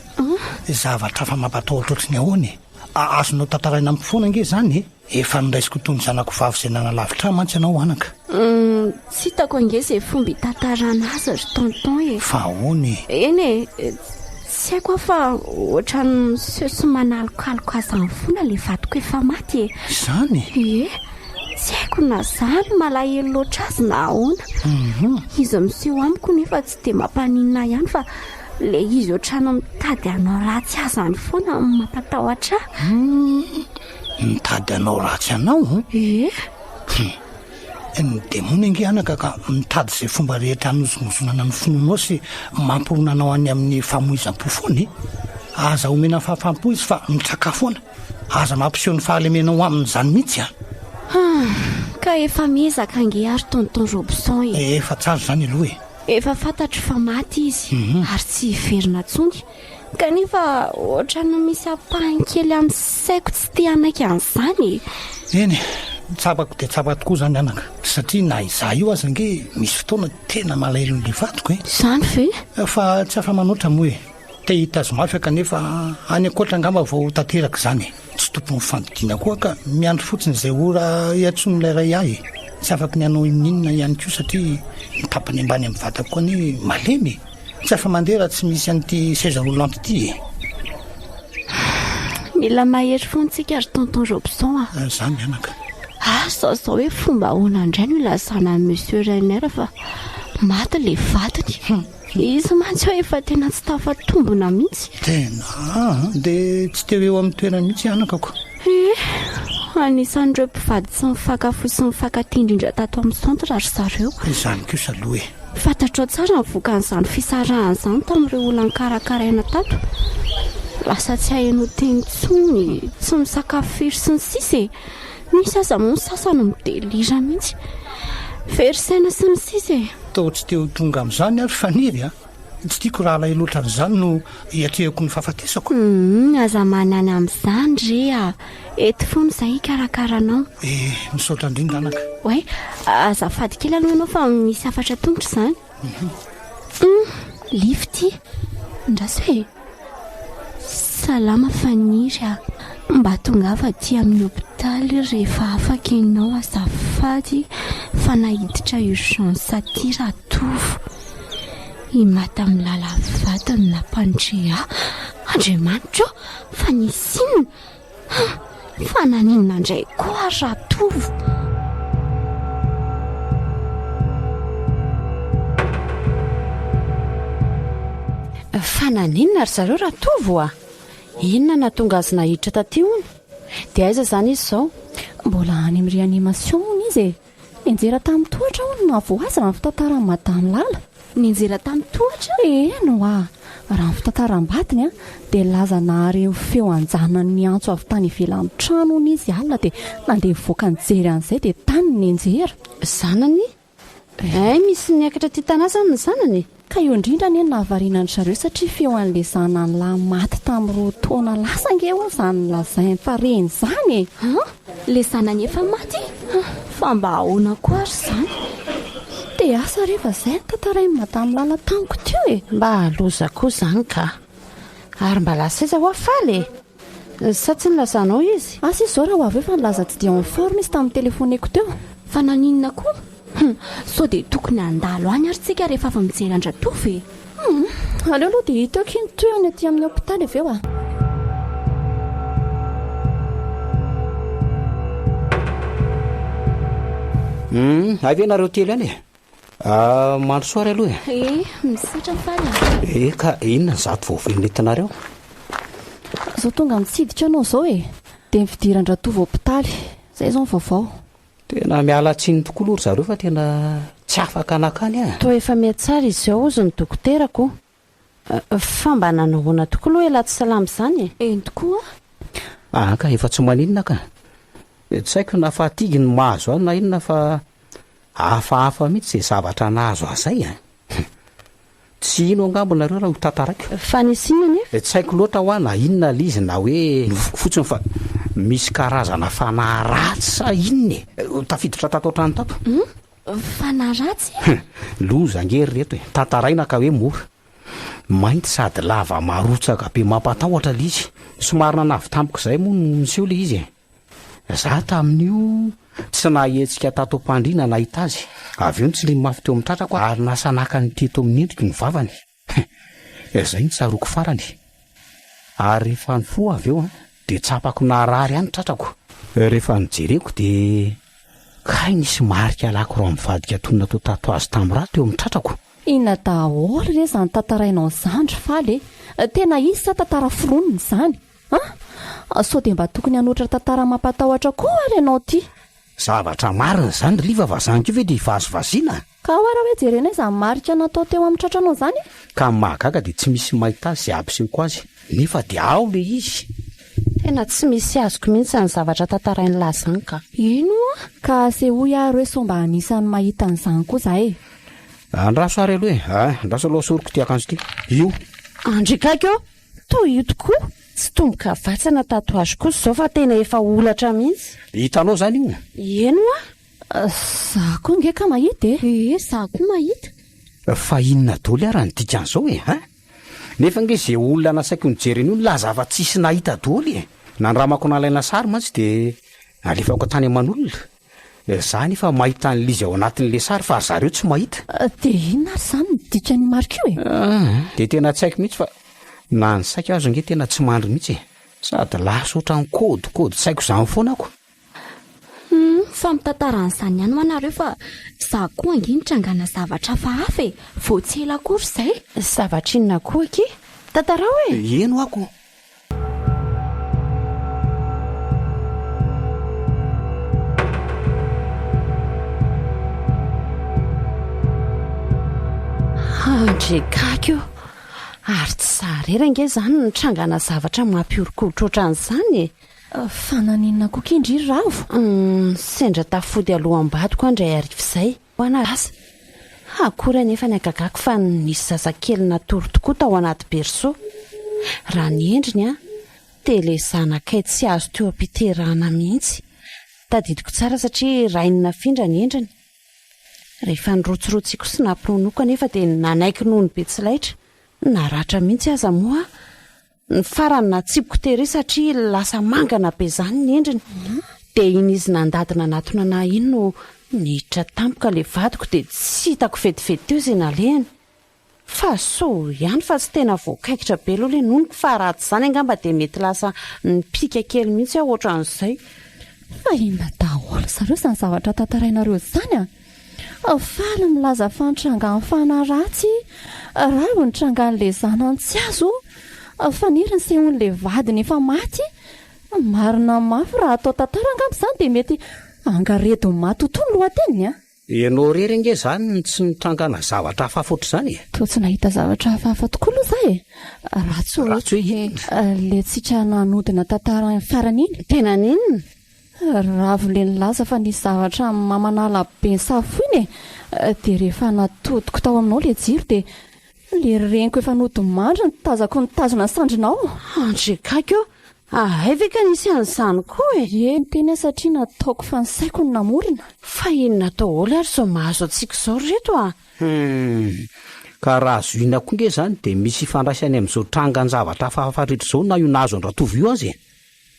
Zavatra hafa mampatahotra ohatry ny ahoana e? Azonao tantaraina amiko foana ange izany e! Efa noraisiko toy ny zanako vavy izay nanalavitra ahy mantsy ianao anaka. Hum, tsy hitako ange izay fomba hitantarana azy ry tonton e. Fa ahoana e? Eny e, tsy haiko aho fa ohatran'ny miseho sy manalokaloka azy any foana ilay vadiko efa maty e. Izany? Ie, tsy haiko na za no malahelo loatra azy na ahoana. Izy miseho amiko nefa tsy dia mampaninona ahy ihany fa ilay izy ohatran'ny mitady hanao ratsy azy any foana no mampatahotra ahy. Hum. Mitady hanao ratsy anao? Ie. Hum. Ny demony ange anaka ka mitady izay fomba rehetra hanozongozonana ny finoanao sy mampirona anao any amin'ny famoizam-po foana e. Aza omena fahafaham-po izy fa mitraka foana. Aza mampiseho ny fahalemenao aminy izany mihitsy an. Hum. Ka efa miezaka ange ary tonton Robson e. Efa tsara izany aloha e. Efa fantatro fa maty izy ary tsy hiverina intsony. Kanefa ohatran'ny misy ampahany kely amin'ny saiko tsy te hanaiky an'izany e! Eny e, tsapako dia tsapa tokoa izany anaka, satria na izaho io aza ange misy fotoana tena malahelo an'ilay vadiko e! Izany ve? Fa tsy afa-manoatra moa e! Te hita azy mafy aho kanefa any ankoatra angamba vao ho tanteraka izany e! Tsy tompon'ny fandidiana koa aho ka miandry fotsiny izay ora hiantsoan'ilay ray ahy e! Tsy afaky ny hanao inon'inona ihany koa satria ny tapany ambany amin'ny vatako anie malemy e! Tsy afa-mandeha raha tsy misy an'ity seza roulante ity e! Mila mahery foana tsika ry tonton Robson a! Izany anaka. Asa izao hoe fomba ahoana indray no ilazana an'i Monsieur Rainer fa maty ilay vadiny. Izy mantsy hoe efa tena tsy tafatombina mihitsy. Tena an! Dia tsy teo eo amin'ny toerany mihitsy anakako. Ie, anisan'ireo mpivady tsy mifankafo sy mifankatia indrindra tato amin'ny centre ry zareo. Izany kosa aloha e! Fantatrao tsara ny vokan'izany fisarahana izany tamin'ireo olona nokarakaraina tato. Lasa tsy haheno teny intsony, tsy misakafo firy sy ny sisa e! Misy aza moa ny sasany midelira mihitsy. Very saina sy ny sisa e! Toa tsy te ho tonga amin'izany aho ry Faniry a! Tsy tiako raha alahelo ohatran'izany no hiatrehako ny fahafatesako. Humm, aza manana amin'izany re a! Eto foana izahay hikarakara anao. Eh, misaotra indrindra anaka. Oay, azafady kely aloha ianao fa misy hafatra tongotra izany. Hum, live ity. Andraso e. Salama Faniry a. Mba tongava aty amin'ny hopitaly rehefa afaka ianao azafady fa naiditra urgence aty Ratovo. I Madame Lala vadiny nampandre ahy. Andriamanitra ô, fa nisy inona? Fa naninona indray koa ary Ratovo? Fa naninona ry zareo Ratovo a? Inona nahatonga azy nahiditra taty hono? Dia aiza izany izy izao? Mbola any amin'ny réanimation hono izy e! Nianjera tamin'ny tohatra hono no nahavoa azy raha ny fitantaran'i Madame Lala. Nianjera tamin'ny tohatra? Eny hoa! Raha ny fitantaram-badiny an, dia nilaza nahare ny feo an-janany niantso avy tany ivelan'ny trano hono izy alina dia nandeha nivoaka nijery an'izay dia tany no nianjera. Zanany? Hay misy niakatra aty Tana zany ny zanany e! Ka eo indrindra anie no nahavariana an-dry zareo satria feo an'ilay zanany lahy maty tamin'ny roa taona lasa ange hono izany nolazainy fa reny izany e! An! Ilay zanany efa maty? Fa mba ahoana koa ary izany? Dia asa re fa izay no tantarain'i Madame Lala tamiko teo e! Mba loza koa izany ka! Ary mba lasa aiza hoa Faly e? Sa tsy nilazanao izy? Asa izy izao raha ho avy eo fa nilaza tsy dia en forme izy tamin'ny telefoneko teo. Fa naninona koa? Hum, sao dia tokony handalo any ary tsika rehefa avy mijery an-dRatovo e! Hum, aleo aloha dia hita eo akia ny tohiny aty amin'ny hopitaly avy eo a! Hum, hay ve nareo telo ihany e? Ah, mandrosoa ary aloha e! Eh, misaotra Faly a! Eh, ka inona ny zato vaovao nentinareo? Izao tonga mitsidika anao izao e! Dia ny fidiran-dRatovo hopitaly, izay izao ny vaovao. Tena miala tsiny tokoa aloha ry zareo fa tena tsy afaka nakany ah. Toa efa mihatsara izy ao hozy ny dokotera ko. Fa mba nanao ahoana tokoa aloha ialahy tsy salama izany e? Eny tokoa ah. Aa ka efa tsy maninona ka. Tsy haiko na fatigue no mahazo ahy na inona fa hafahafa mihitsy izay zavatra nahazo ahy izay a. Tsy hino angamba nareo raha ho tantaraiko. Fa nisy inona anefa? Tsy haiko loatra hoa na inona ilay izy na hoe nofiko fotsiny fa misy karazana fanahy ratsy sa inona e! Tafiditra tato an-trano tato. Hum? Fanahy ratsy? Loza ange ry reto e! Tantaraina ka hoe mora. Mainty sady lava marotsaka be mampatahotra ilay izy. Somary nanavy tampoka izay moa no niseho ilay izy e! Za tamin'io tsy nahetsika tato am-pandriana nahita azy. Avy eo nitsiliany mafy teo amin'ny tratrako ary nasanakany teto amin'ny endriko ny vavany. Izay no tsaroako farany. Ary rehefa nifoha avy eo dia tsapako narary ihany ny tratrako. Rehefa nojereko dia kay nisy marika lakroa mivadika toy ny natao tatouage tamin'ny rà teo amin'ny tratrako. Inona daholo re izany tantarainao izany ry Faly e? Tena izy sa tantara foronina izany? An! Sao dia mba tokony hanoatra tantara mampatahotra koa ary ianao ity? Zavatra marina izany ry Liva fa zany koa ve dia hivazivaziana? Ka ao ara hoe jerena izany marika natao teo amin'ny tratranao izany e! Ka ny mahagaga dia tsy misy mahita azy izay hampisehoko azy, nefa dia ao ilay izy! Tena tsy misy azoko mihitsy izany zavatra tantarain'lah izany ka! Ino oa? Ka asehoy ary hoe sao mba anisan'ny mahita an'izany koa za e! Andraso ary aloha e! Andraso aloha asoriko ity akanjo ity! Io! Andry akaiky ô! Toa io tokoa! Tsy tomboka vatsana tatouage kosa izao fa tena efa holatra mihitsy. Hitanao izany io? Eny hoa! Za koa nge ka mahita e! Ee, za koa mahita. Fa inona doly ara ny dikan'izao e? Hein? Nefa nge ze olona nasaiko nijery an'io nilaza fa tsisy nahita doly e! Nandramako nalaina sary mantsy de nalefako tany aman'olona. Za anefa mahita an'ilay izy ao anatin'ilay sary fa ry zareo tsy mahita. Dia inona ary izany ny dikan'io marika io e? Aa, dia tena tsy haiko mihitsy fa na ny saiko aza ange tena tsy mandry mihitsy e! Sady lasa ohatran'ny kôdikôdy tsy haiko izany foana ako. Humm, fa mitantara an'izany ihany hoa nareo fa za koa ange nitrangana zavatra hafahafa e! Vao tsy ela akory izay. Zavatra inona koa akia? Tantarao e! Eny hoa ko! Andry gaga io! Ary tsy za irery ange izany no nitrangana zavatra mampihoron-koditra ohatran'izany e! Fa naninona koa k'indry ry Ravo? Humm, sendra tafody aloham-badiko aho indray hariva izay. Hoana lasa. Akory anefa ny hagagako fa nisy zazakely natory tokoa tao anaty berceau. Raha ny endriny an, dia ilay zanakay tsy azo teo am-piterahana mihitsy. Tadidiko tsara satria rainy nafindra ny endriny. Rehefa nirotsirotsiako sy nampinonoako anefa dia nanaiky nono be tsy laitra. Naratra mihitsy aza moa aho. Ny farany natsipiko tery satria lasa mangana be izany ny endriny. Dia iny izy nandady nanatona anah iny no niditra tampoka ilay vadiko dia tsy hitako vetivety teo izay nalehany. Fa soa ihany fa tsy tena voakaikitra be aloha ilay nonoko fa raha tsy izany angamba dia mety lasa nipika kely mihitsy aho ohatran'izay. Fa inona daholo zareo izany zavatra tantarainareo izany a! Faly milaza fa nitrangan'ny fanahy ratsy, Ravo nitrangan'ilay zanany tsy azo, Faniry nisehoan'ilay vadiny efa maty. Marina mafy raha atao tantara angamba izany dia mety angaredon'ny matotoa ny lohateniny a! Ianao irery ange izany no tsy nitrangana zavatra hafahafa ohatr'izany e! Toa tsy nahita zavatra hafahafa tokoa aloha za e! Raha tsy hoe. Raha tsy hoe inona? Ilay tsika nanodina tantara farany iny. Tena n'inona? Ravo le nilaza fa nisy zavatra mamanala be ny safoiny e! Dia rehefa natodiko tao aminao le jiro dia le reniko efa nodimandry no tazako nitazona ny sandrinao. Andry gaigy ô! Hay ve ka nisy an'izany koa e! Ie, niteny aho satria nataoko fa ny saiko no namorona. Fa inona daholo ary izao mahazo antsika izao ry reto a! Hum! Ka raha zohina koa nge izany dia misy ifandraisany amin'izao trangan-javatra hafahafa rehetra izao na io nahazo an-dRatovo io aza e!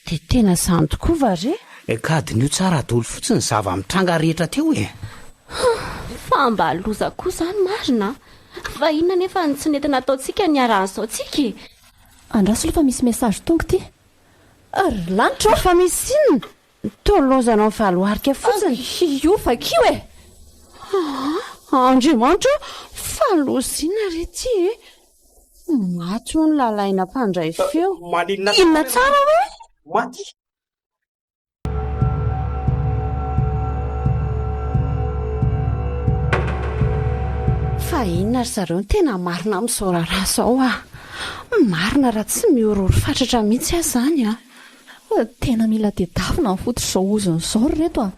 Dia tena izany tokoa va re? Ka diniho tsara daholo fotsiny ny zava-mitranga rehetra teo e! Hum! Fa mba loza koa izany marina a! Fa inona anefa no tsy nety nataontsika niarahan'izao tsika e? Andraso aloha fa misy message tonga ity. Ry lanitra ô! Fa misy inona? Toa lozanao mivaloarika fotsiny. Io vakio e! Aa! Andriamanitra ô! Fa loza inona re ity e? Maty hono Lalaina mpandray feo. Maninona Inona tsara hoe? Maty? Fa inona ry zareo no tena marina amin'izao raharaha izao ah? Marina raha tsy mihorohoro fatratra mihitsy aho izany ah. Tena mila tedavina ny fototr'izao ozona izao ry reto a!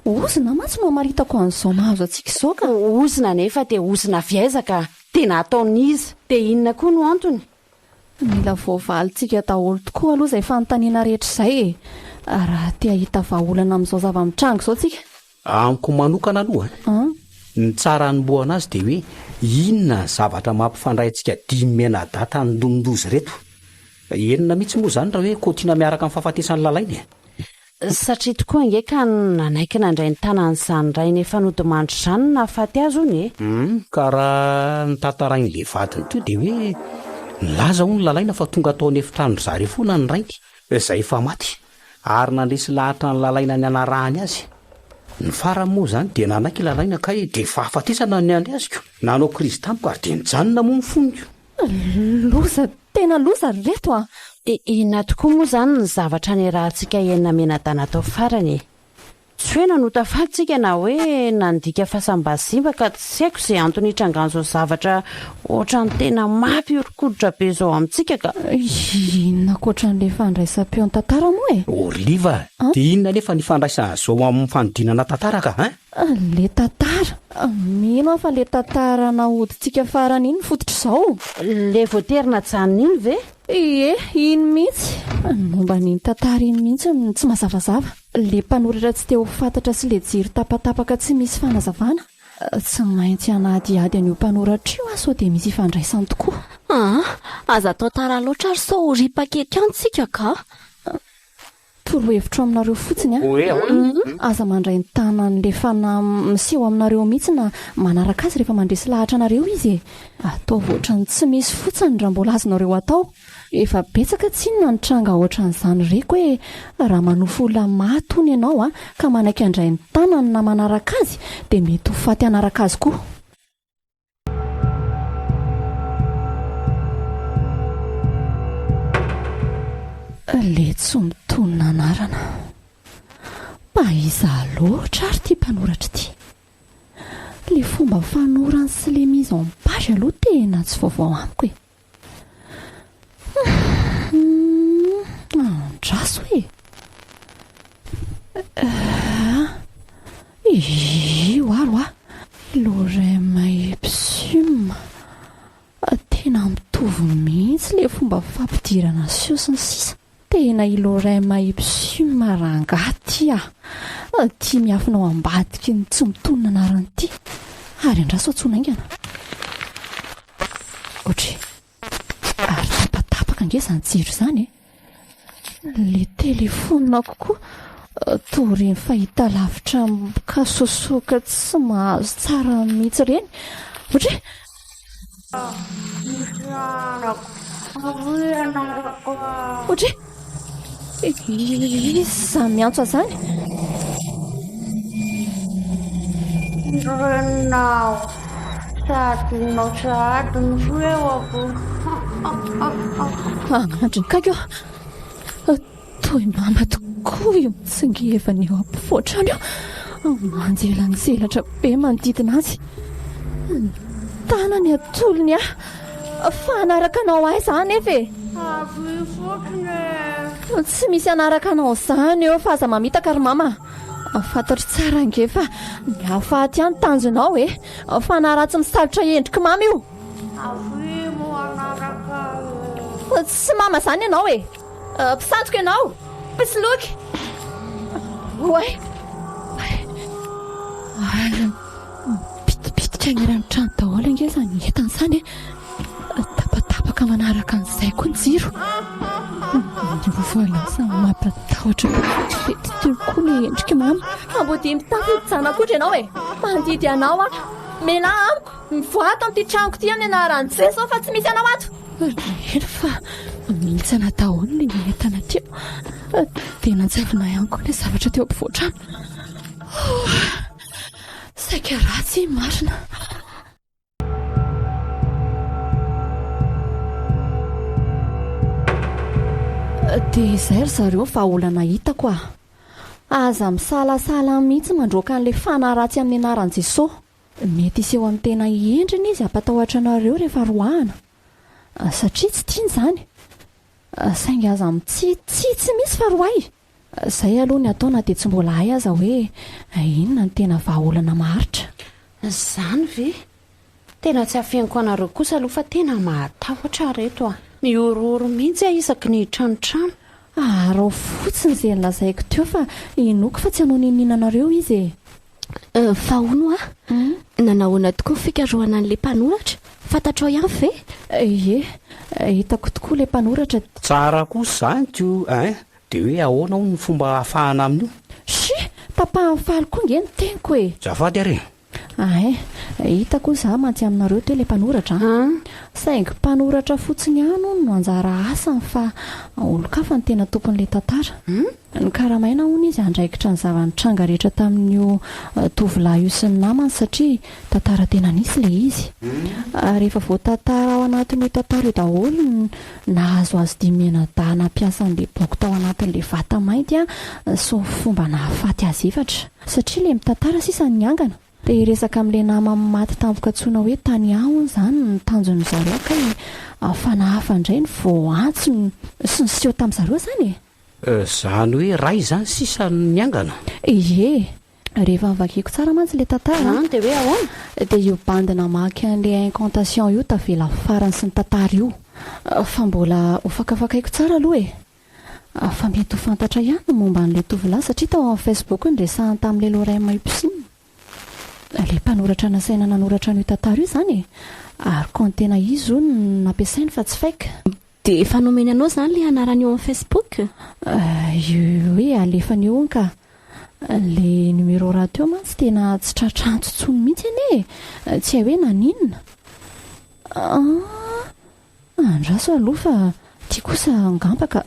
Ozona mantsy no hamaritako an'izao mahazo antsika izao ka! Ozona anefa dia ozona avy aiza ka? Tena ataon'iza? Dia inona koa no antony? Mila voavalintsika daholo tokoa aloha izay fanontaniana rehetra izay e! Raha te hahita vahaolana amin'izao zava-mitranga izao tsika. Amiko manokana aloha an, ny tsara hanombohana azy dia hoe inona ny zavatra mampifandray antsika dimy mianadahy tandindomin-doza ireto? Enina mihitsy moa izany raha hoe kaotiana miaraka amin'ny fahafatesan'i Lalaina e! Satria tokoa ange ka nanaiky nandray ny tanan'izany rainy efa nodimandry izany no nahafaty azy hono e! Hum, ka raha ny tantarain'ilay vadiny teo dia hoe nilaza hono Lalaina fa tonga tao an'efitranon-dry zareo foana ny rainy, izay efa maty, ary nandresy lahatra an'i Lalaina ny hanarahany azy. Ny farany moa izany dia nanaiky Lalaina kay dia fahafatesana no niandry azy ko! Nanao krizy tampoka ary dia nijanona moa ny fony ko! Loza, tena loza ry reto a! Dia inona tokoa moa izany ny zavatra niarahantsika enina mianadahy natao farany e? Tsy hoe nanota faty tsika na hoe nandika fasam-bazimba ka tsy haiko izay antony hitrangan'izao zavatra ohatran'ny tena mampihoron-koditra be izao amintsika ka. Inona ankoatran'ilay fandraisam-peo ny tantara moa e? Orliva, dia inona anefa ny ifandraisan'izao amin'ny fanodinana tantara ka, hein? Le tantara? Mino aho fa le tantara nahodintsika farany iny no fototr'izao. Le voatery najanona iny ve? Ie, iny mihitsy. Ny momba an'iny tantara iny mihitsy no tsy mazavazava. Le mpanoratra tsy te ho fantatra sy le jiro tapatapaka tsy misy fanazavana. Tsy maintsy hanadihady an'io mpanoratra io aho sao dia misy ifandraisany tokoa. Aa, aza atao tara loatra ary sao ho ripaka eto ihany tsika ka. Torohevitro aminareo fotsiny an, aza mandray ny tanan'le fanahy miseho aminareo mihitsy na manaraka azy rehefa mandresy lahatra anareo izy e! Ataovy ohatran'ny tsy misy fotsiny raha mbola azonareo atao. Efa betsaka tsinona ny tranga ohatran'izany reko hoe raha manofy olona maty hono ianao an, ka manaiky handray ny tanany na manaraka azy dia mety ho faty hanaraka azy koa. Le tsy mitonona anarana. Mba iza loatra ary ity mpanoratra ity? Le fomba fanorany sy le mise en page aloha tena tsy vaovao amiko e. Andraso e. Io ary hoa. Lorem ipsum. Tena mitovy mihitsy ilay fomba fampidirana seho sy ny sisa. Tena i Lorem ipsum rangahy ity ah. Ity miafina ao ambadiky ny tsy mitonona anarana ity. Ary andraso antsoina haingana. Ohatry. Ary tapatapaka ange izany jiro izany e! Ilay telefonako koa toa ireny fahitalavitra mikasosoka tsy mahazo tsara mihitsy ireny. Ohatra hoe. Ohatra hoe. Iza miantso an'izany? Reninao, sady adinonao sahady ny feoko. Andry kaiky ô! Toy mama tokoa io mitsingevana eo ampovoan-trano io. Manjelanjelatra be manodidina azy. Ny tanany atolony ahy. Fa hanaraka anao aiza aho anefa e? Avia fotsiny e! Tsy misy hanaraka anao izany eo fa aza mamitaka ry mama a. Fantatro tsara ange fa ny hahafaty ahy ny tanjonao e. Fanahy ratsy misalotra endrik'i mama io. Avia moa hanaraka ahy e. Tsy mama izany ianao e. Mpisandoka ianao! Mpisoloky! Oay! Ary mipitipitika ny eran'ny trano daholo ange izany entana izany e! Tapatapaka manaraka an'izay koa ny jiro. Niova lasa mampatahotra vetivety teo koa ilay endrik'i mama. Ambodia mitafy hodi-janak'ondry ianao e! Mandidy anao aho! Mialà amiko! Mivoaha ato amin'ity tranoko ity amin'ny anaran'i Jeso fa tsy misy anao ato! Eny fa mihintsana daholo ny entana teo. Dia nanjavona ihany koa ilay zavatra teo ampovoan-trano. Saika ratsy marina. Dia izay ry zareo vahaolana hitako ah. Aza misalasala mihitsy mandroaka an'ilay fanahy ratsy amin'ny anaran'i Jesoa. Mety hiseho amin'ny tena endriny izy hampatahotra anareo rehefa roahana. Satria tsy tiany izany. Saingy aza mitsitsitsy mihitsy fa roahy. Izay aloha ny atao na dia tsy mbola hay aza hoe inona no tena vahaolana maharitra. Izany ve? Tena tsy afeniko anareo kosa aloha fa tena mahatahotra aho reto a! Mihorohoro mihitsy aho isaky ny hitranotrano. Araho fotsiny izay nolazaiko teo fa inoako fa tsy hanao n'inon'inona anareo izy e! Fa hono hoa, nanahoana tokoa ny fikarohana an'ilay mpanoratra? Fantatrao ihany ve? Ie, hitako tokoa ilay mpanoratra. Tsara kosa izany ko ein! Dia hoe ahoana hono ny fomba ahafahana amin'io? Shi! Tapahan'i Faly koa nge ny teniko e! Azafady ary e! Ein, hitako hoy izaho mantsy aminareo teo ilay mpanoratra an! Saingy mpanoratra fotsiny ihany hono no anjara asany fa olon-kafa no tena tompon'ilay tantara. Nokaramaina hono izy handraikitra ny zava-nitranga rehetra tamin'io tovolahy io sy ny namany satria tantara tena nisy ilay izy. Ary efa voatantara ao anatin'io tantara io daholo ny nahazo azy dimy mianadahy nampiasa an'ilay boky tao anatin'ilay vata mainty sy ny fomba nahafaty azy efatra. Satria ilay mitantara sisa no niangana. Te hiresaka amin'ilay namany maty tampoka antsoina hoe Tania hono izany ny tanjon'ny zareo kay fanahy hafa indray no voaantso sy niseho tamin'ny zareo izany e! Izany hoe ray izany sisa no niangana? Ie! Rehefa novakiako tsara mantsy ilay tantara an! Dia hoe ahoana? Dia io bandy namaky an'ilay incantation io tavela farany sy ny tantara io. Fa mbola hofakafakaiko tsara aloha e! Fa mety ho fantatra ihany ny momba an'ilay tovolahy satria tao amin'ny Facebook niresahany tamin'ilay Lorraine Mayupsine. Ilay mpanoratra nasaina nanoratra an'io tantara io izany e! Ary compte tena izy hono no nampiasainy fa tsy fake. Dia efa nomeny anao izany ilay anarany eo amin'ny Facebook? Io hoe alefany eo hono ka. Ilay numéro rahateo mantsy tena tsy tratra antso intsony mihitsy anie e! Tsy hay hoe naninona. Ah! Andraso aloha fa ity kosa angamba ka.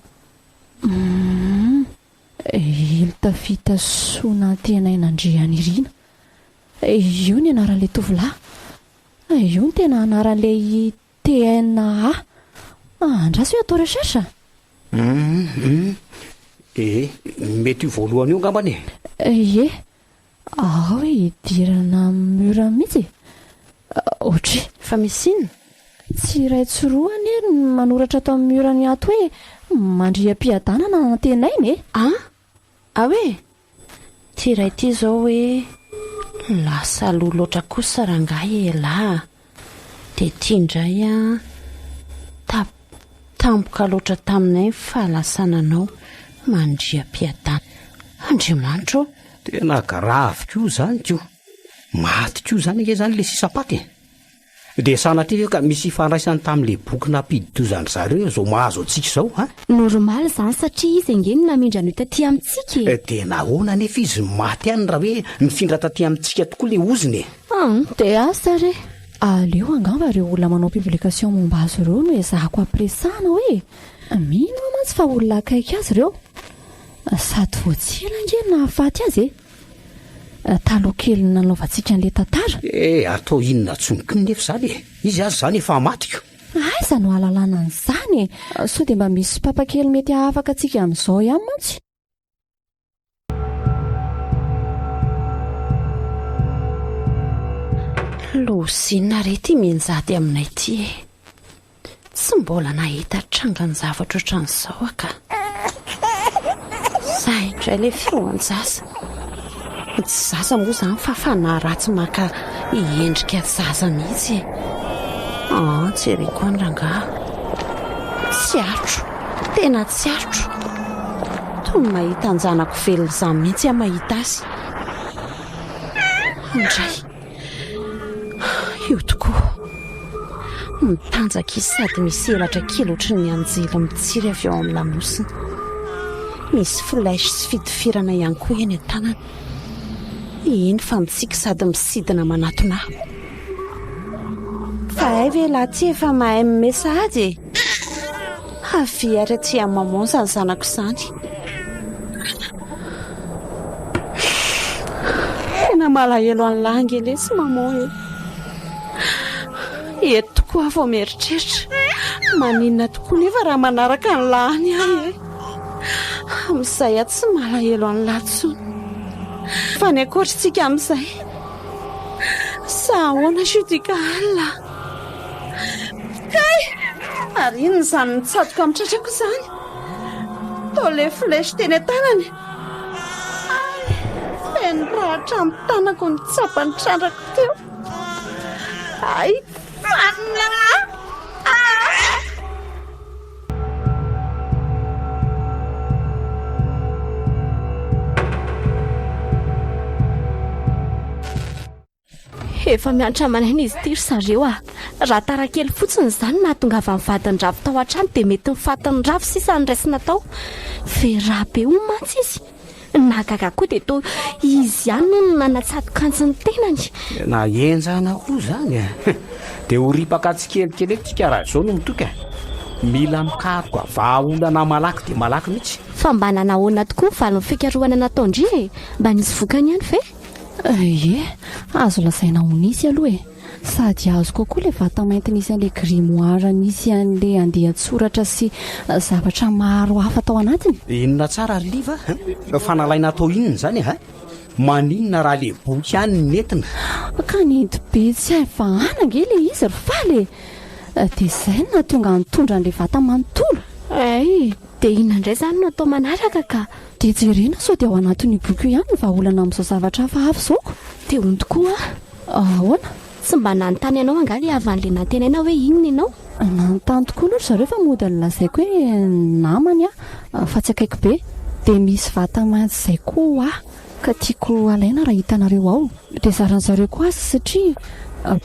Humm. Iltafita Soanantenaina Andrianirina. Io ny anaran'ilay tovolahy. Io no tena anaran'ilay TNA. Andraso hoe atao recherche. Hum, ee, mety io voalohany io angambany e. Ie, ao hoe hidirana amin'ny mur mihitsy e. Ohatry. Fa misy inona? Tsy iray tsy roa anie ny manoratra ato amin'ny mur ny ato hoe mandriam-piadanana antenaina e. An? Ao e! Ty iray ty zao hoe lasa aloha loatra kosa rangahy elah a! Dia ty indray an, tap tampoka loatra taminay ny fahalasananao, mandriam-piadana. Andriamanitra ô! Tena grave koa zany ko! Maty koa zany ange zany le sisam-paty e! Dia sanatria ve ka misy ifandraisany tamin'ilay boky nampidi-doza an-dry zareo izao mahazo antsika izao an? Normal izany satria izy ange no namindra an'io taty amintsika e! Dia nahoana anefa izy no maty any raha hoe nifindra taty amintsika tokoa ilay ozona e? Hum, dia asa re! Aleo angamba ireo olona manao publication momba azy ireo no ezahako ampiresahana hoe! Mino aho mantsy fa olona akaiky azy ireo. Sady vao tsy ela ange no nahafaty azy e! Taloha kelin'ny nanaovantsika an'ilay tantara. Eh, atao inona tsony koa nefa izany e? Izy aza izany efa maty ko. Aiza no ahalalana an'izany e? Sao dia mba misy papa kely mety hahafaka antsika amin'izao ihany mantsy. Loza inona re ity mianjady aminay ity e? Tsy mbola nahita trangan-javatra ohatran'izao aho ka. Izay indray ilay feon-jaza. Tsy zaza moa izany fa fanahy ratsy maka endrika zaza mihitsy e. Ah, jereko any rangahy. Tsy aritro, tena tsy aritro. Toy ny mahita an-janako velona izany mihitsy aho mahita azy. Indray. Io tokoa. Mitanjaka izy sady misy elatra kely ohatry ny anjely mitsiry avy ao amin'ny lamosiny. Misy flèche sy fitifirana ihany koa eny an-tanany. Iny fa mitsiky sady misidina manatona ahy. Fa hay ve lahy ty efa mahay mime sahady e? Avia ary aty amin'ny maman izany zanako izany. Tena malahelo an'lah ange lesy maman e. Eto tokoa aho vao mieritreritra. Maninona tokoa nefa raha manaraka an'lah any aho e. Amin'izay aho tsy malahelo an'lah intsony. Fa ny ankoatr'tsika amin'izay. Sa ahoana Judika alina? Kay! Ary inona izany mitsatoka amin'ny tratrako izany? Toa ilay flèche teny an-tanany. Ay! Feno rà hatramin'ny tanako ny tsapan'ny trandrako teo. Ay! Vanona! Ah! Efa miantra maraina izy ity ry zareo a! Raha tara kely fotsiny izany no nahatongavan'ny vadin'i Ravo tao an-trano dia mety ny fatin'i Ravo sisa no raisina tao. Very rà be hono mantsy izy. Ny nahagaga koa dia toa izy ihany hono no nanatsatokantsy ny tenany. Na henjana koa izany e! Dia ho ripaka tsikelikely eto tsika raha izao no mitoky e! Mila mikaroka vahaolana malaky dia malaky mihitsy. Fa mba nanahoana tokoa ny valin'ny fikarohana nataon-dry e? Mba nisy vokany ihany ve? Ie, azo lazaina ho nisy aloha e! Sady azoko koa ilay vata mainty nisy an'ilay grimoire nisy an'ilay andian-tsoratra sy zavatra maro hafa tao anatiny. Inona tsara ry Liva a? Fa nalaina atao inona izany e? Maninona raha le boky ihany no nentina? Ka nenty be tsy hay vahana ange ilay izy ry Faly e! Dia izay no nahatonga ahy nitondra an'ilay vata manontolo. Hay! Dia inona indray izany no atao manaraka ka? Dia jerena sao dia ao anatin'io boky io ihany ny vahaolana amin'izao zavatra hafahafa izao ko! Dia hono tokoa aho. Ahoana? Tsy mba nanontany anao angaha ilay havan'ilay nantenaina hoe inona ianao? Nanontany tokoa aloha ry zareo fa mody nolazaiko hoe namany aho fa tsy akaiky be. Dia misy vata mainty izay koa ho ahy ka tiako halaina raha hitanareo ao. Dia zaran'ny zareo koa aza satria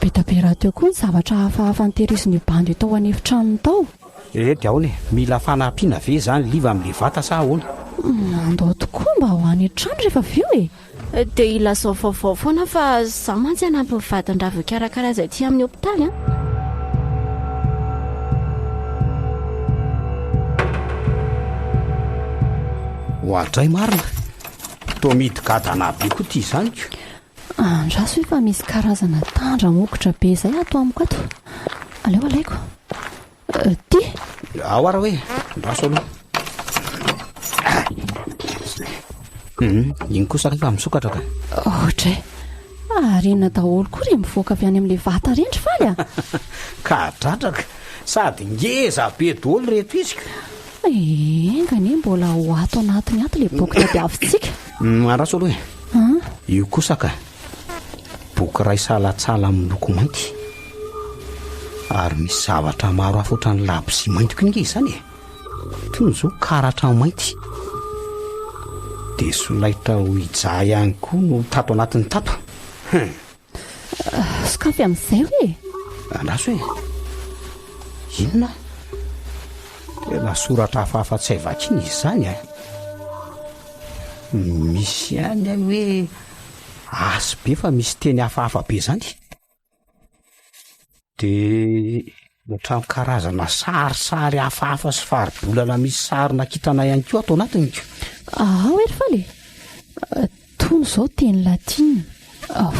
be dia be rahateo koa ny zavatra hafahafa notehirizin'io bandy io tao an'efitranony tao. Eh dia ahoana e? Mila fanampiana ve izany Liva amin'ilay vata sa ahoana? Andao tokoa mba ho any an-trano rehefa avy eo e! Dia ilazao vaovao foana fa izaho mantsy hanampy ny vadin-dRavo hikarakara azy aty amin'ny hopitaly an! Oadray marina! Toa midy-gadana be koa ity izany ko! Andraso hoe fa misy karazana tandra mokotra be izay ato amiko ato. Aleo alaiko. Ty. Ao ara hoe, andraso aloha. Hum, iny kosa rehefa misokatra ka. Ohatray. Ary inona daholo koa re mivoaka avy any amin'ilay vata ireny ry Faly a? Ka dradraka. Sady ngeza be daholo ireto izy ka. Enga anie mbola ho ato anatiny ato ilay boky tadiavintsika. Andraso aloha e. Io kosa ka. Boky iray salatsala miloko mainty. Ary misy zavatra maro hafa ohatran'ny labozia mainty koa ange izany e. Tony izao karatra mainty. Dia solaitra Ouija ihany koa no tato anatiny tato. Hum. Sokafy amin'izay hoe e. Andraso e. Inona? Tena soratra hafahafa tsy hay vakiana izy izany e. Misy ihany hay hoe asy be fa misy teny hafahafa be izany. Dia ohatran'ny karazana sarisary hafahafa sy faribolana misy sarina kintana ihany koa ato anatiny ko. Ao ery Faly e! Tony izao teny latina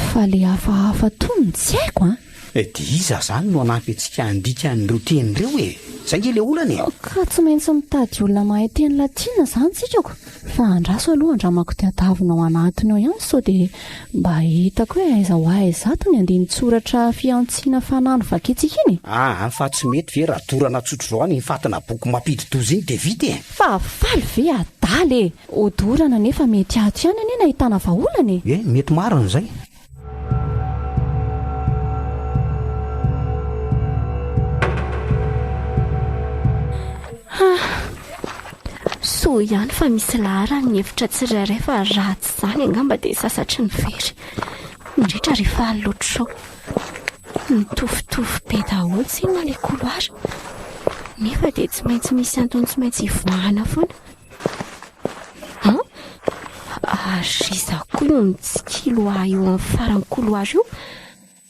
fa le hafahafa tony no tsy haiko an! Dia iza izany no hanampy antsika handika an'ireo teny ireo e? Zay nge le olana e! Ka tsy maintsy mitady olona mahay teny latina zany tsika ko! Fa andraso aloha andramako tadiavina ao anatiny ao ihany sao dia mba hitako hoe aiza ho aiza ato ny andinin-tsoratra fihantsiana fanahy novakintsika iny e! Aa fa tsy mety ve raha dorana tsotr'izao any iny fatina boky mampidi-doza iny dia vita e! Fa faly ve adala e! Hodorana nefa mety ato ihany anie nahitana vahaolana e! E, mety marina izay. Soa ihany fa misy laharany ny efitra tsirairay fa raha tsy izany angamba dia sasatry ny very. Indrindra rehefa alina ohatr'izao. Mitovitovy be daholo tsinona ilay couloir. Nefa dia tsy maintsy misy antony tsy maintsy hivoahana foana. An? Ary iza koa no mitsikilo ahy eo amin'ny faran'ny couloir io?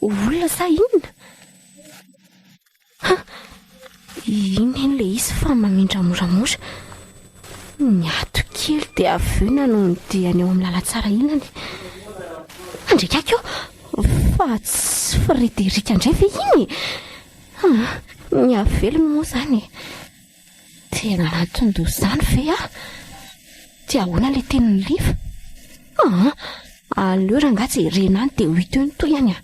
Olona sa inona? Ha! Iny eny ilay izy fa mamindra moramora. Niato kely dia avy eo nanao ny diany eo amin'ny lalantsara ilany. Andrikako eo! Fa tsy Frédéric indray ve iny e? Ha! Ny havelony moa izany e! Tena anton-doha izany ve aho? Dia ahoana ilay tenin'i Liva? Aa! Aleo rangahy jerena any dia ho hita eo ny tohiny a!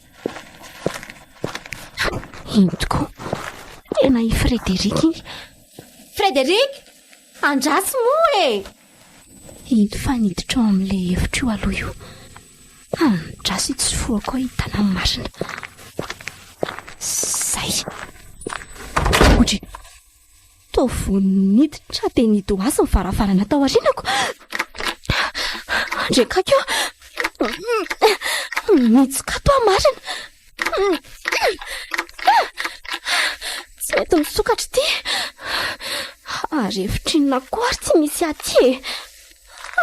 Iny tokoa! Tena i Frédéric iny! Frédéric! Andraso moa e! Iny fa niditra ao amin'ilay efitra io aloha io. Andraso hitsofohako ao ahitana ny marina. Zay. Odry. Toa vao niditra dia nidy ho azy ny varavarana tao aorianako. Andriakaiky aho. Nitsokato aho marina. Tsy mety misokatra ity. Ary efitra inona koa ary tsy misy aty e?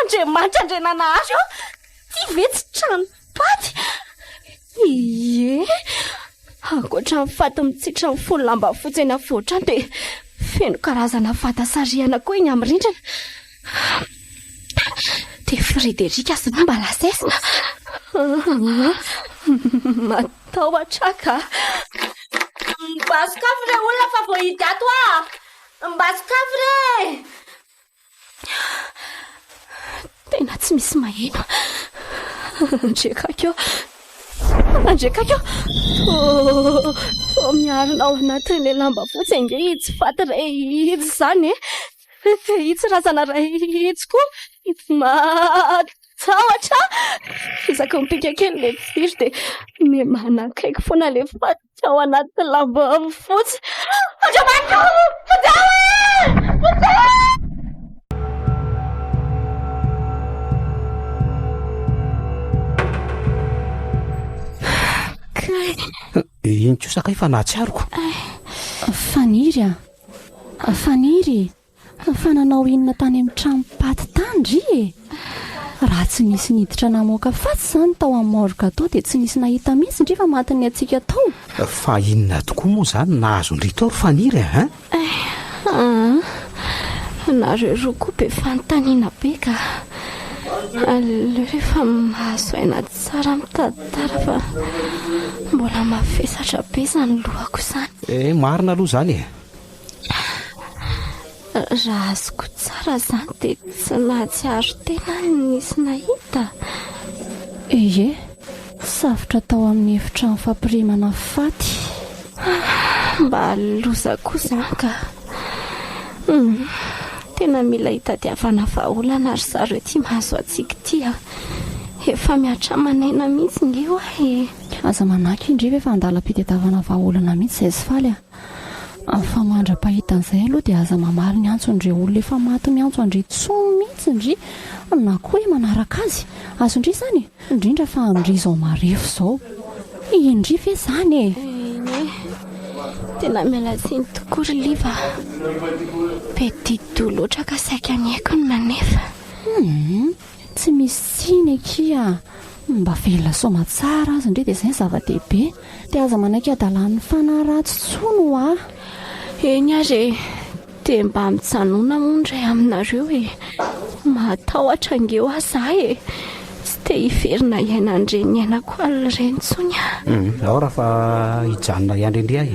Andriamanitra Andriananahary ô! Ity ve tsy tranom-paty? Ie! Ankoatra ny faty mitsitra mifono lamba fotsy eny afovoan-trano dia feno karazana vata sarihana koa eny amin'ny rindrina. Dia Frédéric aza moa mba lasa aizina. Matahotra aho ka. Mba sokafy re olona fa voahidy ato aho. Mba sokafy re! Tena tsy misy maheno. Andriakaiky ô! Andriakaiky ô! Toa, toa miarina ao anatin'ilay lamba fotsy ange itsy faty iray itsy izany e! Itsy razana iray itsy koa. Matahotra aho. Isaky ny mipika kely ilay jiro dia miha-manakaiky foana ilay faty. Ao anaty lamba fotsy. Andriamanitra ô! Vonjeo e! Vonjeo! Kay. Iny kosa kay fa nahatsiaroko. Faniry a! Faniry! Fa nanao inona tany amin'ny tranom-paty tany ry e? Raha tsy nisy niditra namoaka faty izany tao amin'ny morgue tao dia tsy nisy nahita mihitsy ndry fa matin'ny hatsiaka tao. Fa inona tokoa moa izany no nahazo an-dry tao ry Faniry a? Hein? Aa, nareo roa koa be fanontaniana be ka. Aleo rehefa mahazo aina tsara mitantara fa mbola mavesatra be izany lohako izany. Eh, marina aloha izany e. Raha azoko tsara izany dia tsy nahatsiaro tena aho nisy nahita. Ie, safotra tao amin'ny efitrano fampirimana faty. Mba loza koa izany ka. Hum, tena mila hitadiavana vahaolana ry zareo ity mahazo antsika ity a. Efa mihatra aman'aina mihitsy nge hoa e. Aza manaky indry fa efa andalam-pitadiavana vahaolana mihitsy izay sy faly a. Fa mandra-pahita an'izay aloha dia aza mamaly ny antson'ireo olona efa maty miantso an-dry intsony mihitsy ndry na koa hoe manaraka azy. Azon-dry izany e? Indrindra fa amin-dry izao marefo izao. Indry ve izany e? Eny e! Tena miala tsiny tokoa ry Liva a! Be di-doha loatra ka saika niaiko ny nanefa. Hum! Tsy misy tsiny akia a! Mba velona soamatsara aza ndry dia izay no zava-dehibe. Dia aza manaiky hadalan'ny fanahy ratsy intsony hoa. Eny ary e! Dia mba mijanona moa indray aminareo e! Matahotra ange hoa za e! Tsy te hiverina hiaina an'ireny niainako alina ireny intsony aho. Ao raha fa hijanona hiandry an-dry aho e!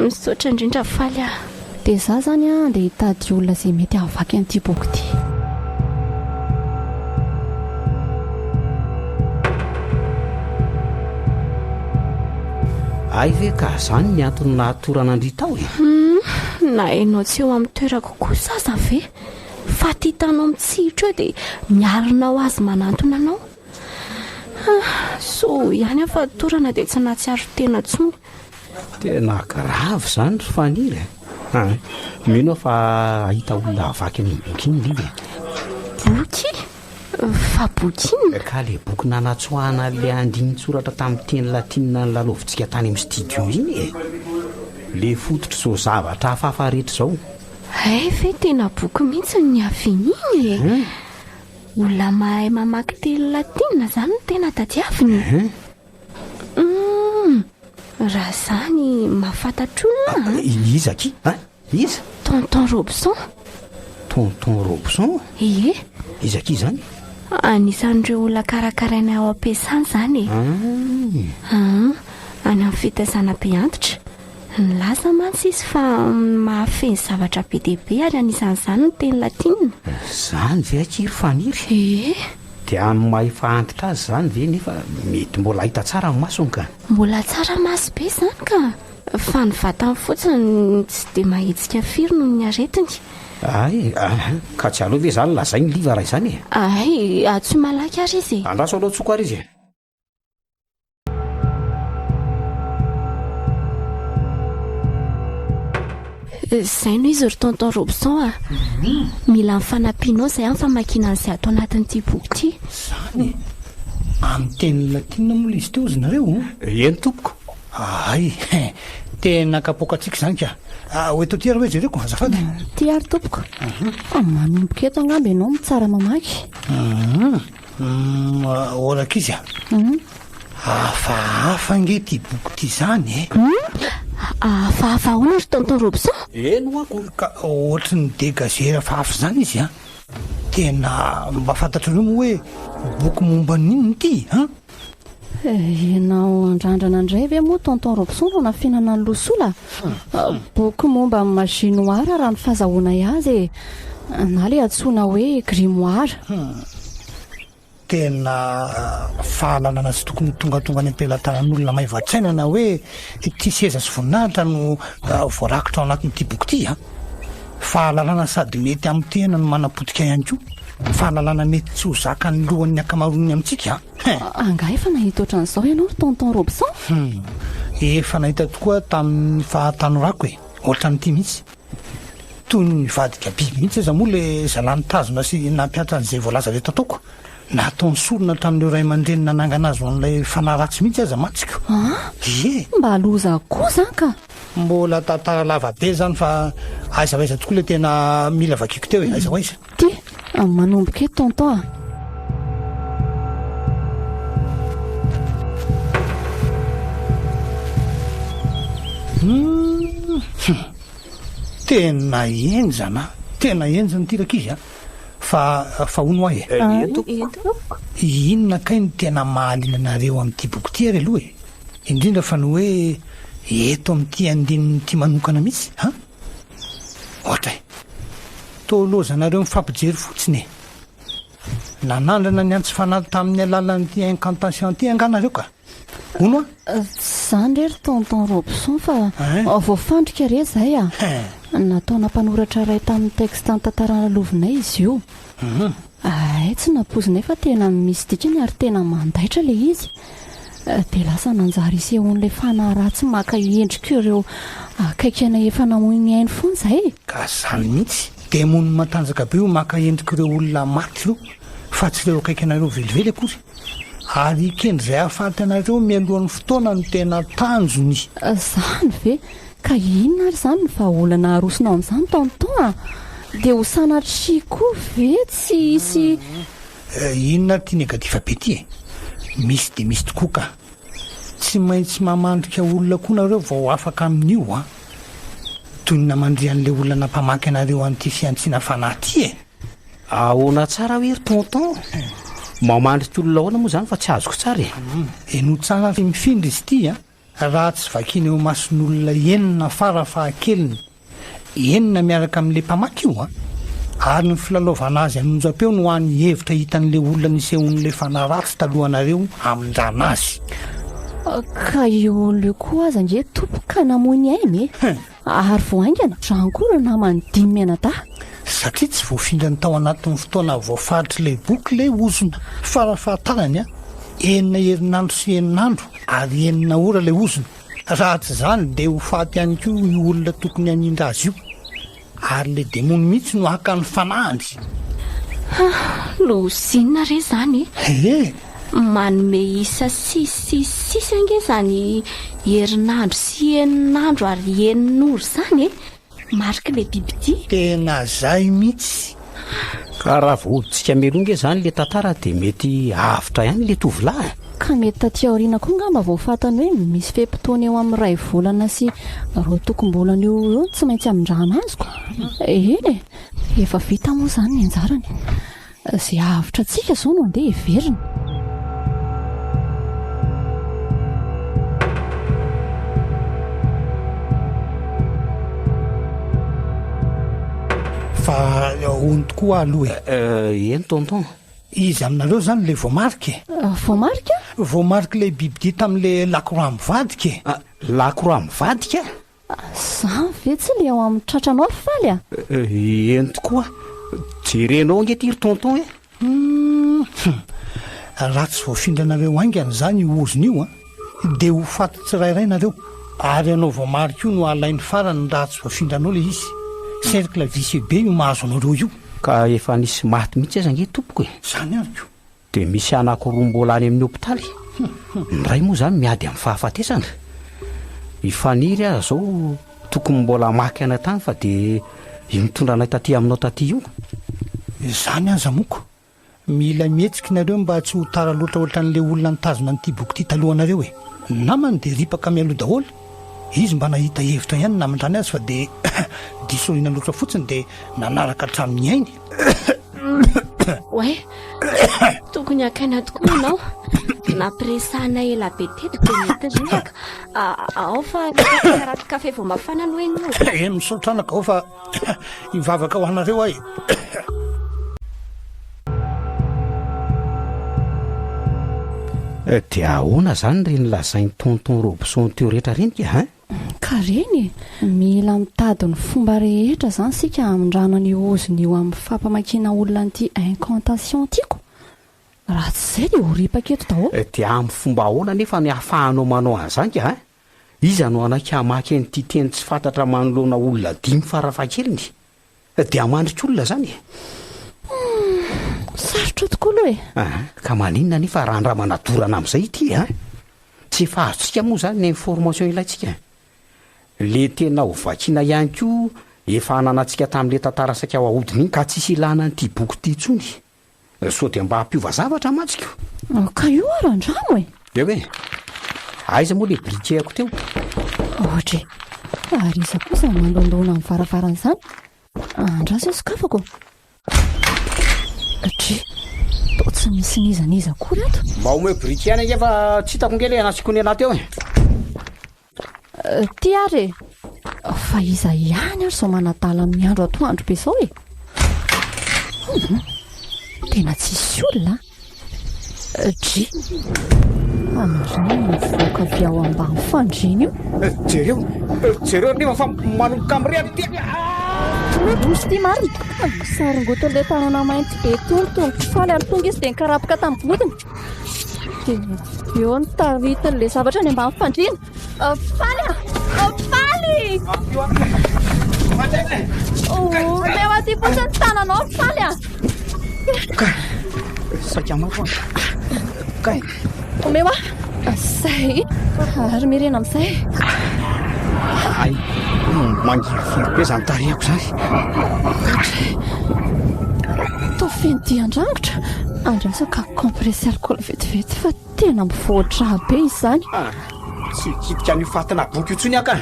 Misaotra indrindra faly ah. Dia za zany an dia hitady olona izay mety hahavaky an'ity boky ity. Hay ve ka zany ny antony nahatorana an-dry tao e? Hum, na ianao tsy eo amin'ny toerako kosa aza ve? Fa ty hitanao mitsihitra eo dia miarina ho azy manantona anao. Ah, soa ihany aho fa torana dia tsy nahatsiaro tena intsony. Tena grave izany ry Faniry e. Hein, mino aho fa hahita olona havaky an'iny boky iny Liva e. Boky? Fa boky inona? Ka le boky nanatsoahana an'ilay andinin-tsoratra tamin'ny teny latinina nolalaovintsika tany amin'ny studio iny e. Le fototr'izao zavatra hafahafa rehetra izao. Hay ve tena boky mihitsy no niavian'iny e! Olona mahay mamaky teny latinina izany no tena tadiaviny e! Humm! Raha izany mahafantatra olona an! Iza akia an? Iza? Tonton Robson. Tonton Robson? Ie. Iza akia izany? Anisan'ireo olona karakarainay ao am-piasana izany e! Ah! Any amin'ny fitaizana be antitra. Nilaza mantsy izy fa mahafehy zavatra be dia be ary anisan'izany ny teny latinina. Izany ve akia ry Faniry? Ee. Dia amin'ny maha efa antitra azy izany ve nefa mety mbola hahita tsara ny masony ka? Mbola tsara maso be izany ka! Fa ny vatany fotsiny tsy dia mahetsika firy noho ny aretiny. Hay, ka tsy aleo ve izany lazainy Liva raha izany e? Hay, antsoy malaky ary izy e! Andraso aloha antsoiko ary izy e! Izay no izy ry tonton Robson a! Mila ny fanampianao izay amin'ny famakiana an'izay ato anatin'ity boky ity. Izany e! Amin'ny teny latinina moa ilay izy teo ry nareo? Eny tompoko. Hay, tena kapoakantsika izany ka! Ho eto aty ary hoe jereko, azafady. Ity ary tompoko. Fa manomboka eto angamba ianao no tsara mamaky. Humm or ankizy a! Hafahafa ange ity boky ity izany e! Humm hafahafa ahoana ry tonton Robson? Eny hoa ko! Ka ohatry ny degager hafahafa izany izy an! Tena mba fantatrareo moa hoe boky momba ny inona ity an? Ianao andrandrana indray ve moa tonton Robson no nafinana an'i Losola? Boky momba ny magie noire raha ny fazahoanay azy e! Na ilay antsoina hoe grimoire. Tena fahalalana tsy tokony ho tongatonga any am-pelatanan'olona maivan-tsaina na hoe tia seza sy voninahitra no voarakitra ao anatin'ity boky ity an! Fahalalana sady mety hamotehana no manapotika ihany koa. Fahalalana mety tsy ho zakan'ny lohan'ny ankamaroan'ny amintsika an! Hein! Angaha efa nahita ohatran'izao ianao ry tonton Robson? Hum! Efa nahita tokoa tamin'ny fahatanorako e! Ohatran'ity mihitsy. Toy ny nivadika biby mihitsy aza moa ilay zalahy nitazona sy nampihatra an'izay voalaza rehetra ataoko. Nataony sorona hatramin'ireo ray aman-dreny nanangana azy ho an'ilay fanahy ratsy mihitsy aza mantsy ko. An! Ie! Mba loza koa izany ka! Mbola tantara lava be izany fa aiza ho aiza tokoa ilay tena mila vakiako teo e! Aiza ho aiza? Ty, manomboka eto tonton a! Hum! Tena henjana, tena henjana ity rankizy a! Fa, fa hono hoa e! Eny tompoko. Inona kay no tena mahaliana anareo amin'ity boky ity ary aloha e? Indrindra fa ny hoe eto amin'ity andininy ity manokana mihitsy an! Ohatra e! Toa lozanareo mifampijery fotsiny e! Nanandrana ny antsy fanahy tamin'ny alalan'ity incantation ity angaha nareo ka? Hono a! Tsy izany re ry tonton Robson fa voafandrika re izay a! Nataona mpanoratra iray tamin'ny texte ny tantara nalalovinay izy io. Hay tsy nampoizinay fa tena misy dikany ary tena mandaitra ilay izy. Dia lasa nanjary isehoan'ilay fanahy ratsy maka endrik'ireo akaiky anay efa namoy ny ainy foana izay e! Ka izany mihitsy! Demony matanjaka be io maka endrik'ireo olona maty ireo fa tsy ireo akaiky anareo velively akory. Ary hikendry izay hahafaty anareo mialohan'ny fotoana no tena tanjony. Izany ve? Ka inona ary izany ny vahaolana arosonao amin'izany tonton a? Dia ho sanatria koa ve tsy hisy. Inona ary ity negatif be ity e? Misy dia misy tokoa ka. Tsy maintsy mamandrika olona koa nareo vao afaka amin'io an! Toy ny namandrihan'ilay olona nampamaky anareo an'ity fihantsiana fanahy ity e! Ahoana tsara hoe ry tonton? Mamandrika olona ahoana moa izany fa tsy azoko tsara e? Henoy tsara mifindra izy ity an! Raha tsy vakiana eo imason'olona enina fara fahakeliny, enina miaraka amin'ilay mpamaky io an! Ary ny filalaovana azy an'onjam-peo no hany hevitra hitan'ilay olona nisehoan'ilay fanahy ratsy talohanareo hamindrana azy. Ka io olona io koa aza ange tompoko ka namoy ny ainy e! Ary vao haingana, zany koa ireo namany dimy mianadahy. Satria tsy voafindrany tao anatin'ny fotoana voafaritr'ilay boky ilay ozona. Fara fahatarany an! Enina herinandro sy enina andro ary enina ora ilay ozona. Raha tsy izany dia ho faty ihany koa io olona tokony hanindra azy io. Ary ilay demony mihitsy no haka ny fanahiny. Lozinina re izany e! Ee! Manome isa six six six ange izany herinandro sy enin'andro ary enin'ora izany e! Marik'ilay bibidia. Tena zay mihitsy. Ka raha voahodintsika mialoha nge zany le tantara de mety avotra ihany le tovolahy e! Ka mety taty aoriana koa ngamba vao fantany hoe misy fe-potoana eo amin'ny iray volana sy roa tokom-bolana eo ho eo no tsy maintsy hamindrana azy ko. Eny e! Efa vita moa izany ny anjarany. Izay avotra antsika izao no andeha heverina. Fa hono tokoa aloha e. Eny tonton. Iza aminareo izany ilay voamarika e? Voamarika? Voamarik'ilay bibidia tamin'ilay lakroa mivadika e. Lakroa mivadika? Zany ve tsy le ao amin'ny tratranao ry Faly a? Eny tokoa, jerenao ange ity ry tonton e! Hum, raha tsy voafindranareo haingana izany io ozona io an, dia ho faty tsirairay nareo, ary ianao voamarika io no halainy farany raha tsy voafindranao ilay izy. Cercle vicieux be io mahazo anareo io. Ka efa nisy maty mihitsy aza ange tompoko e! Izany ary ko! Dia misy anankiroa mbola any amin'ny hopitaly. Ny iray moa izany miady amin'ny fahafatesana. I Faniry aza izao tokony mbola hamaky anay tany fa dia io nitondra anay taty aminao taty io. Izany aza moko. Mila mihetsika nareo mba tsy ho tara loatra ohatran'ilay olona nitazona an'ity boky ity talohanareo e. Ny namany dia ripaka mialoha daholo. Izy mba nahita hevitra ihany namindrany azy fa dia diso aoriana loatra fotsiny dia nanaraka hatramin'ny ainy. Oay, tokony hakaina tokoa ianao. Nampiresahanay ela be teto dia nety reraka. Ao fa karato kafe vao mafana aloha ianao. Eh, misaotra anaka ao fa hivavaka ho anareo aho e. Eh, dia ahoana izany ireny lazain'i Tonton Robson teo rehetra ireny ka, hein? Ka reny e! Mila mitady ny fomba rehetra izany isika hamindrana an'io ozona io amin'ny fampamakiana olona an'ity incantation ity ko! Raha tsy izay dia ho ripaka eto daholo. Dia amin'ny fomba ahoana anefa no ahafahanao manao an'izany ka, hein? Iza no hanaiky hamaky an'ity teny tsy fantatra manoloana olona dimy farafahakeliny? Dia hamandrika olona izany e! Humm! Sarotra tokoa aloha e! Aa! Ka maninona anefa raha andramana dorana amin'izay ity an! Tsy efa azontsika moa izany ny information ilaintsika e! Le tena ho vakiana ihany koa efa ananantsika tamin'le tantara saika ho ahodina iny ka tsisy ilana an'ity boky ity intsony. Sao dia mba hampiova zavatra mantsy ko! Ka io ary andramo e! Eo e! Aiza moa le briquet-ko teo? Ohatra e! Ary iza koa izany mandondona amin'ny varavarana izany? Andraso eo sokafako. Dry! Toa tsy misy n'iza n'iza akory ato. Mba omeo briquet ihany ange fa tsy hitako ange le nasiako ny anah teo e! Ty ary e! Fa iza ihany ary izao manadala amin'ny andro atoandro be izao e? Hum, tena tsisy olona an! Dry! Ary mivoaka avy ao ambany fandriana io. Jereo, jereo ry Liva fa manomboka mirehatra ity. Nosy ity marina. Saringotin'ilay tanana mainty be tony tongotr'i Faly ary tonga izy dia nikarapoka tamin'ny vodiny. Dia eo ny taritin'ilay zavatra any ambany fandriana. Faly a! Faly! Omeo aty fotsiny ny tananao ry Faly a! Saika mafy an. Kay. Omeo ahy. Zay. Ary mirena amin'izay. Ay, mangirifiry be izany tarehiko izany. Toa feno dian-drangotra. Andraso ka compresse alcool vetivety fa tena mivoatra be izany. Ah, tsy hikitika an'io fatina boky io intsony aho ka.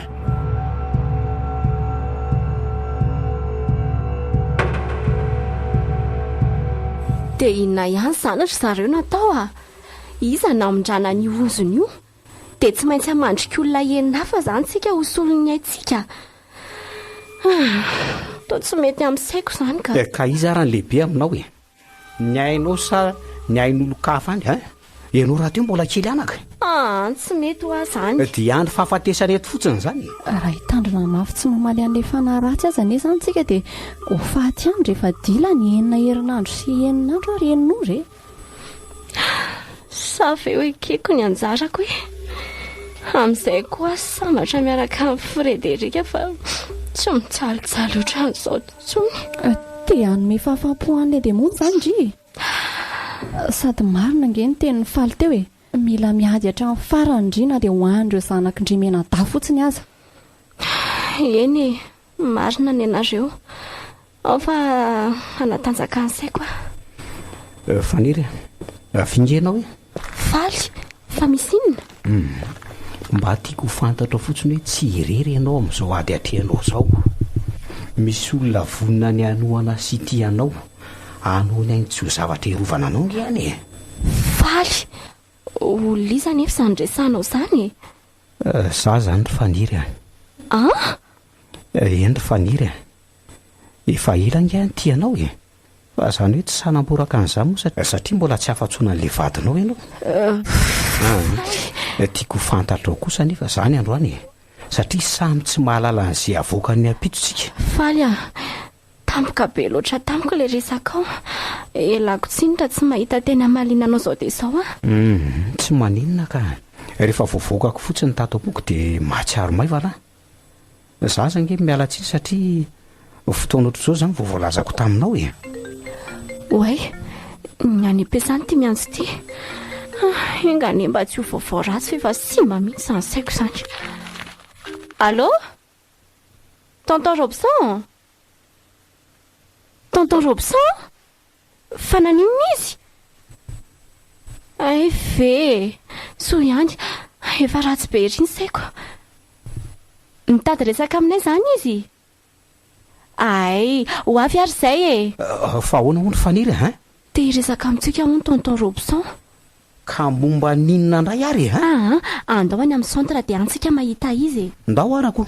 Dia inona ihany izany ry zareo natao a? Iza no namindrana an'io ozona io? Dia tsy maintsy hamandrika olona enina hafa izany tsika ho solon'ny aintsika? Toa tsy mety amin'ny saiko izany ka. Ka iza ary ny lehibe aminao e? Ny ainao sa ny ain'olon-kafa any hein? Ianao rahateo mbola kely anaka. Aa, tsy mety hoa zany. Dia andro fahafatesana eto fotsiny izany e. Raha hitandrina mafy tsy mamaly an'ilay fanahy ratsy aza anie izany tsika dia ho faty ihany rehefa dila ny enina herinandro sy enina andro ary enina ora e. Sa ve ho ekeko ny anjarako e? Amin'izay koa aho sambatra miaraka amin'i Frédéric fa tsy mijalijaly ohatran'izao intsony. Te hanome fahafaham-po an'ilay demony izany ndry e! Sady marina ange ny tenin'i Faly teo e! Mila miady hatramin'ny farany ndry na dia ho an'ireo zanak'i ndry mianadahy fotsiny aza. Eny e, marina ny anareo. Ao fa hanatanjaka ny saiko aho. Faniry a, finga ianao e? Faly, fa misy inona? Hum, mba tiako ho fantatrao fotsiny hoe tsy irery ianao amin'izao ady atrehanao izao. Misy olona vonona ny hanohana sy tia anao, hanohy ny ainy tsy ho zavatra hiarovana anao nge any e! Faly, olona iza anefa izany resahanao izany e? Za izany ry Faniry a! An? Eny ry Faniry a! Efa ela ange aho nitia anao e! Fa izany hoe tsy sahy namboraka an'izany moa satria mbola tsy afa-tsoana an'ilay vadinao ianao. Aa! Tiako ho fantatrao kosa anefa izany androany e! Satria samy tsy mahalala an'izay havoakan'ny ampitso tsika. Faly a! Tampoka be loatra tamiko ilay resakao. Ialako tsiny raha tsy mahita teny hamaliana anao izao dia izao aho. Hum, tsy maninona ka. Rehefa voavoakako fotsiny tato am-poko dia mahatsiaro maivana aho. Za aza ange miala tsiny satria fotoana ohatr'izao izany vao voalazako taminao e. Oay, ny any am-piasana ity miantso ity. Ah, enga anie mba tsy ho vaovao ratsy fa efa simba mihitsy izany saiko izany. Allô? Tonton Robson? Tonton Robson? Fa naninona izy? Hay ve e! Soa ihany, efa ratsy be ery ny saiko. Mitady resaka aminay izany izy? Hay, ho avy ary izay e! Fa ahoana hono Faniry a? Te hiresaka amintsika hono Tonton Robson. Ka momba an'inona indray ary e? Aa, andao any amin'ny centre dia any tsika mahita izy e! Ndao ara ko!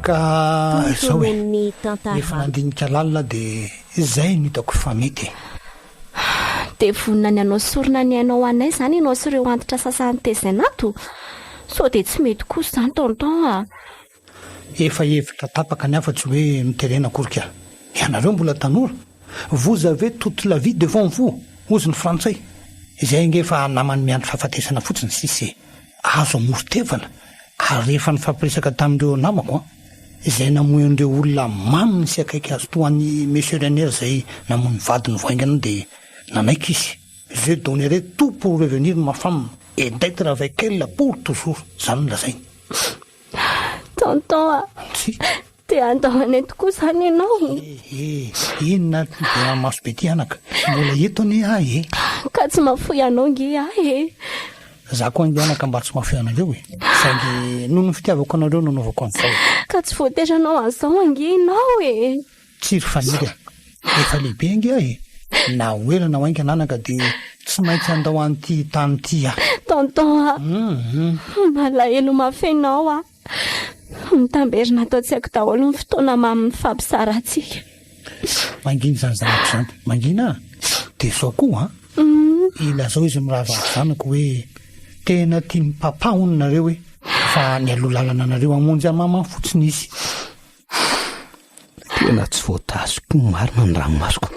Ka izao e, Tontolon'ny rehefa tantara. nandinika lalina dia izay no hitako fa mety e. Dia vonona ny hanao sorona ny ainao ho anay izany ianao sy ireo antitra sasany tezaina ato? Sao dia tsy mety kosa izany tonton a! Efa hevitra tapaka ny hafa tsy hoe noterena akory ka. Ianareo mbola tanora. Vous avez toute la vie devant vous, hozy ny frantsay. Izay ange efa naman'ny miandry fahafatesana fotsiny sisa e. Azo amoron-tevana. Ary rehefa nifampiresaka tamin'ireo namako an, izay namoy an'ireo olona maminy sy akaiky azy toa an'i Monsieur Renner izay namoy ny vadiny vao haingana dia nanaiky izy. Je donnerai tout pour revenir ma femme et d'etre avec elle pour toujours. Izany no lazainy. Tonton a! Te handao anay tokoa izany ianao? Eh, inona ary ity be ranomaso be ity anaka? Mbola eto anie aho e! Ka tsy mahafoy anao nge aho e! Za koa ange anaka mba tsy mahafoy anareo e! Saingy noho ny fitiavako anareo no anaovako an'izao e! Ka tsy voatery hanao an'izao ange ianao e! Tsia ry Faniry a! Efa lehibe ange aho e! Na ho ela na ho haingana anaka dia tsy maintsy handao an'ity tany ity aho. Tonton a! Malahelo mafy anao aho. Mitamberina ato an-tsaiko daholo ny fotoana mamy nifampizarantsika. Mangina izany zanako izany. Mangina a! Dia izao koa an! Ilazao izy mirahavavy zanako hoe tena tian'i Papa hono nareo e! Fa nialoha lalana anareo hamonjy an'i Maman fotsiny izy. Tena tsy voatazoko marina ny ranomasoko.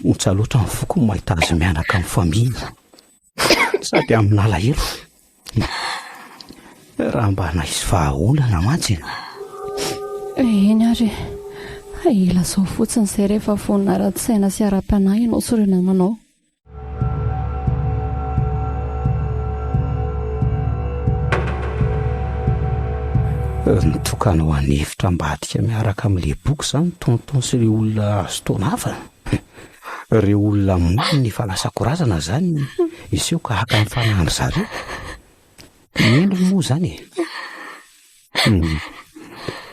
Ontsa loatra ny foko mahita azy mianaka amin'ny famille. Sady amin'alahelo. Raha mba nahisy vahaolana mantsy. Eny ary e. Ilazao fotsiny izay rehefa vonona ara-tsaina sy ara-panahy ianao sy ireo namanao. Nitokana ho an'ny efitra ambadika miaraka amin'ilay boky izany tonton sy ireo olona azo taona hafa. Ireo olona mamy efa lasa korazana izany hiseho ka haka ny fanahin-dry zareo. Mendriny moa izany e.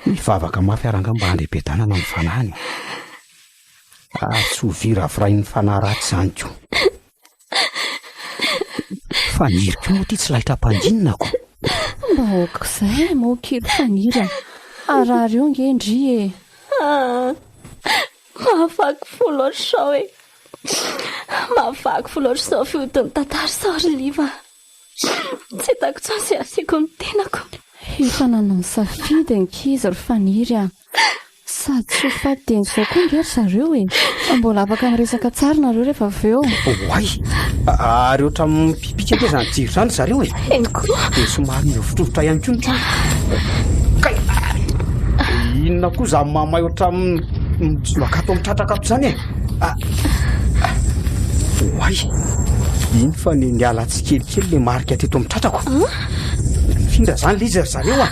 Mivavaka mafy ary angamba handre-piadanana ny fanahiny. Ary tsy ho viravirain'ny fanahy ratsy izany koa. Faniry koa moa ity tsy laitra ampanginina ko. Mba aok'izay moa kely Faniry a! Harary eo nge ndry e! Ah! Mahavaky fo loatra izao e! Mahavaky fo loatra izao fihodin'ny tantara izao ry Liva a! Tsy hitako intsony izay asiako ny tenako. Efa nanao ny safidy ankizy ry Faniry a! Sady tsy ho faty dieny izao koa ange ry zareo e! Mbola afaka miresaka tsara nareo rehefa avy eo. Oay! Ary ohatran'ny mipipika ange izany jiro izany ry zareo e! Eny koa! Dia somary mihovitrovitra ihany koa ny trano. Kay! Inona koa izany mamay ohatran'ny mitsolaka ato amin'ny tratrako ato izany e? Oay! Iny fa ne niala tsikelikely le marika teto amin'ny tratrako. Mifindra izany le izy ry zareo a!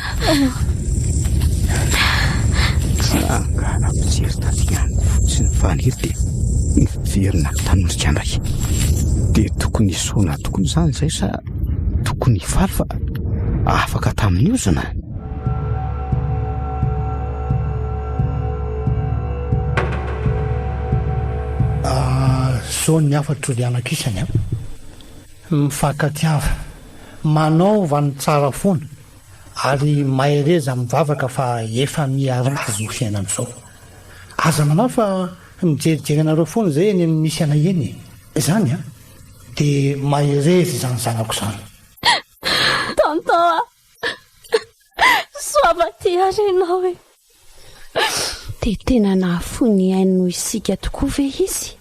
Nangala mijery taty amiko fotsiny Faniry dia niverina tanondrika indray. Dia tokony hisaona tokoa izany izay sa tokony hifaly fa afaka tamin'ny ozona? Zao ny hafatro ry anak'isany a! Mifankatiava, manaova ny tsara foana ary mahereza mivavaka fa efa miha ratsy izao fiainana izao. Aza manahy fa mijerijery anareo foana izay eny amin'ny misy anay eny e! Izany an! Dia mahereza izany zanako izany. Tonton a! Soava aty ary ianao e! Dia tena nahafoy ny ainy noho isika tokoa ve izy?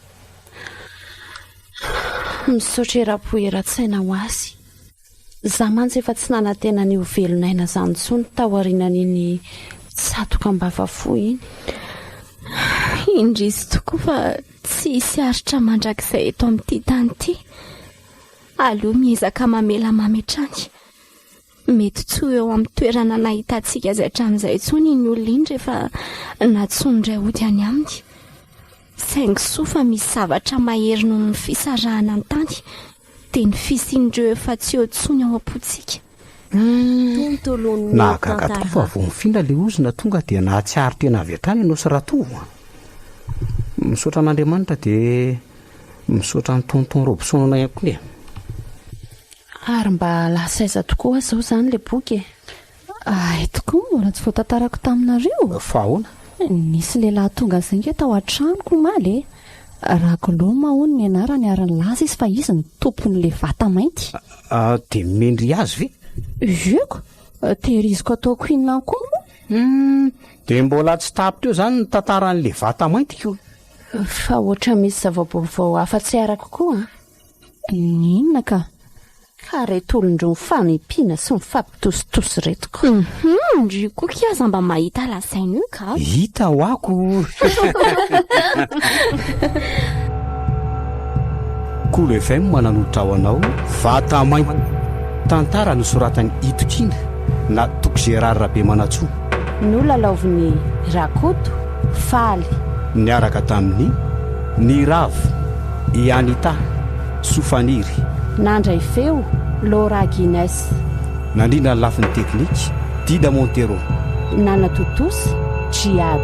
Misaotra eram-po eran-tsaina ho azy. Izaho mantsy efa tsy nanantena ny ho velon'aina izany intsony taorianan'iny tsatoka am-bava fo iny. Indrisy tokoa fa tsy hisy aritra mandrakizay eto amin'ity tany ity. Aleo miezaka mamela mamy hatrany. Mety tsy ho eo amin'ny toerana nahitantsika azy hatramin'izay intsony iny olona iny rehefa nantsoiny indray hody any aminy. Saingy soa fa misy zavatra mahery noho ny fisarahana an-tany, dia ny fisian'ireo efa tsy eo intsony ao am-pontsika. Tontolon'ny Nahagaga tokoa fa tantara. vao nifindra ilay ozona tonga dia nahatsiaro tena avy hatrany ianao sy Ratovo a! Misaotra an'Andriamanitra dia misaotra an'i Tonton Robson ihany koa e! Ary mba lasa aiza tokoa aza zao izany ilay boky e? Hay tokoa, mbola tsy voatantarako taminareo. Fa ahoana? Nisy lehilahy tonga izay nge tao an-tranoko omaly e. Ragloma hono ny anarany ary nilaza izy fa izy no tompon'ilay vata mainty. Dia mendriha azy ve? Ieko! Tehiriziko ataoko inona koa moa? Hum, dia mbola tsy tapitra eo izany ny tantaran'ilay vata mainty ko. Fa ohatra misy zava-baovao hafa tsy arako koa an! Ny inona ka? Ka reto olon-droa mifanimpiana sy mifampitositosy reto ko. Hum, ndry koa ki aza mba mahita lazaina io ka. Hita hoa ko. Kolo FM nanolotra ho anao Vata mainty. Tantara nosoratan'i Itokiana na Toky Gérard Rabemanantsoa. Nolalaovin'i Rakoto Faly. Niaraka tamin'i Niravo, i Anita, Sofaniry. Nandray feo, Laura Guinness. Nandrindra ny lafiny teknika, Dida Montero. Nanatontosa, Djihad.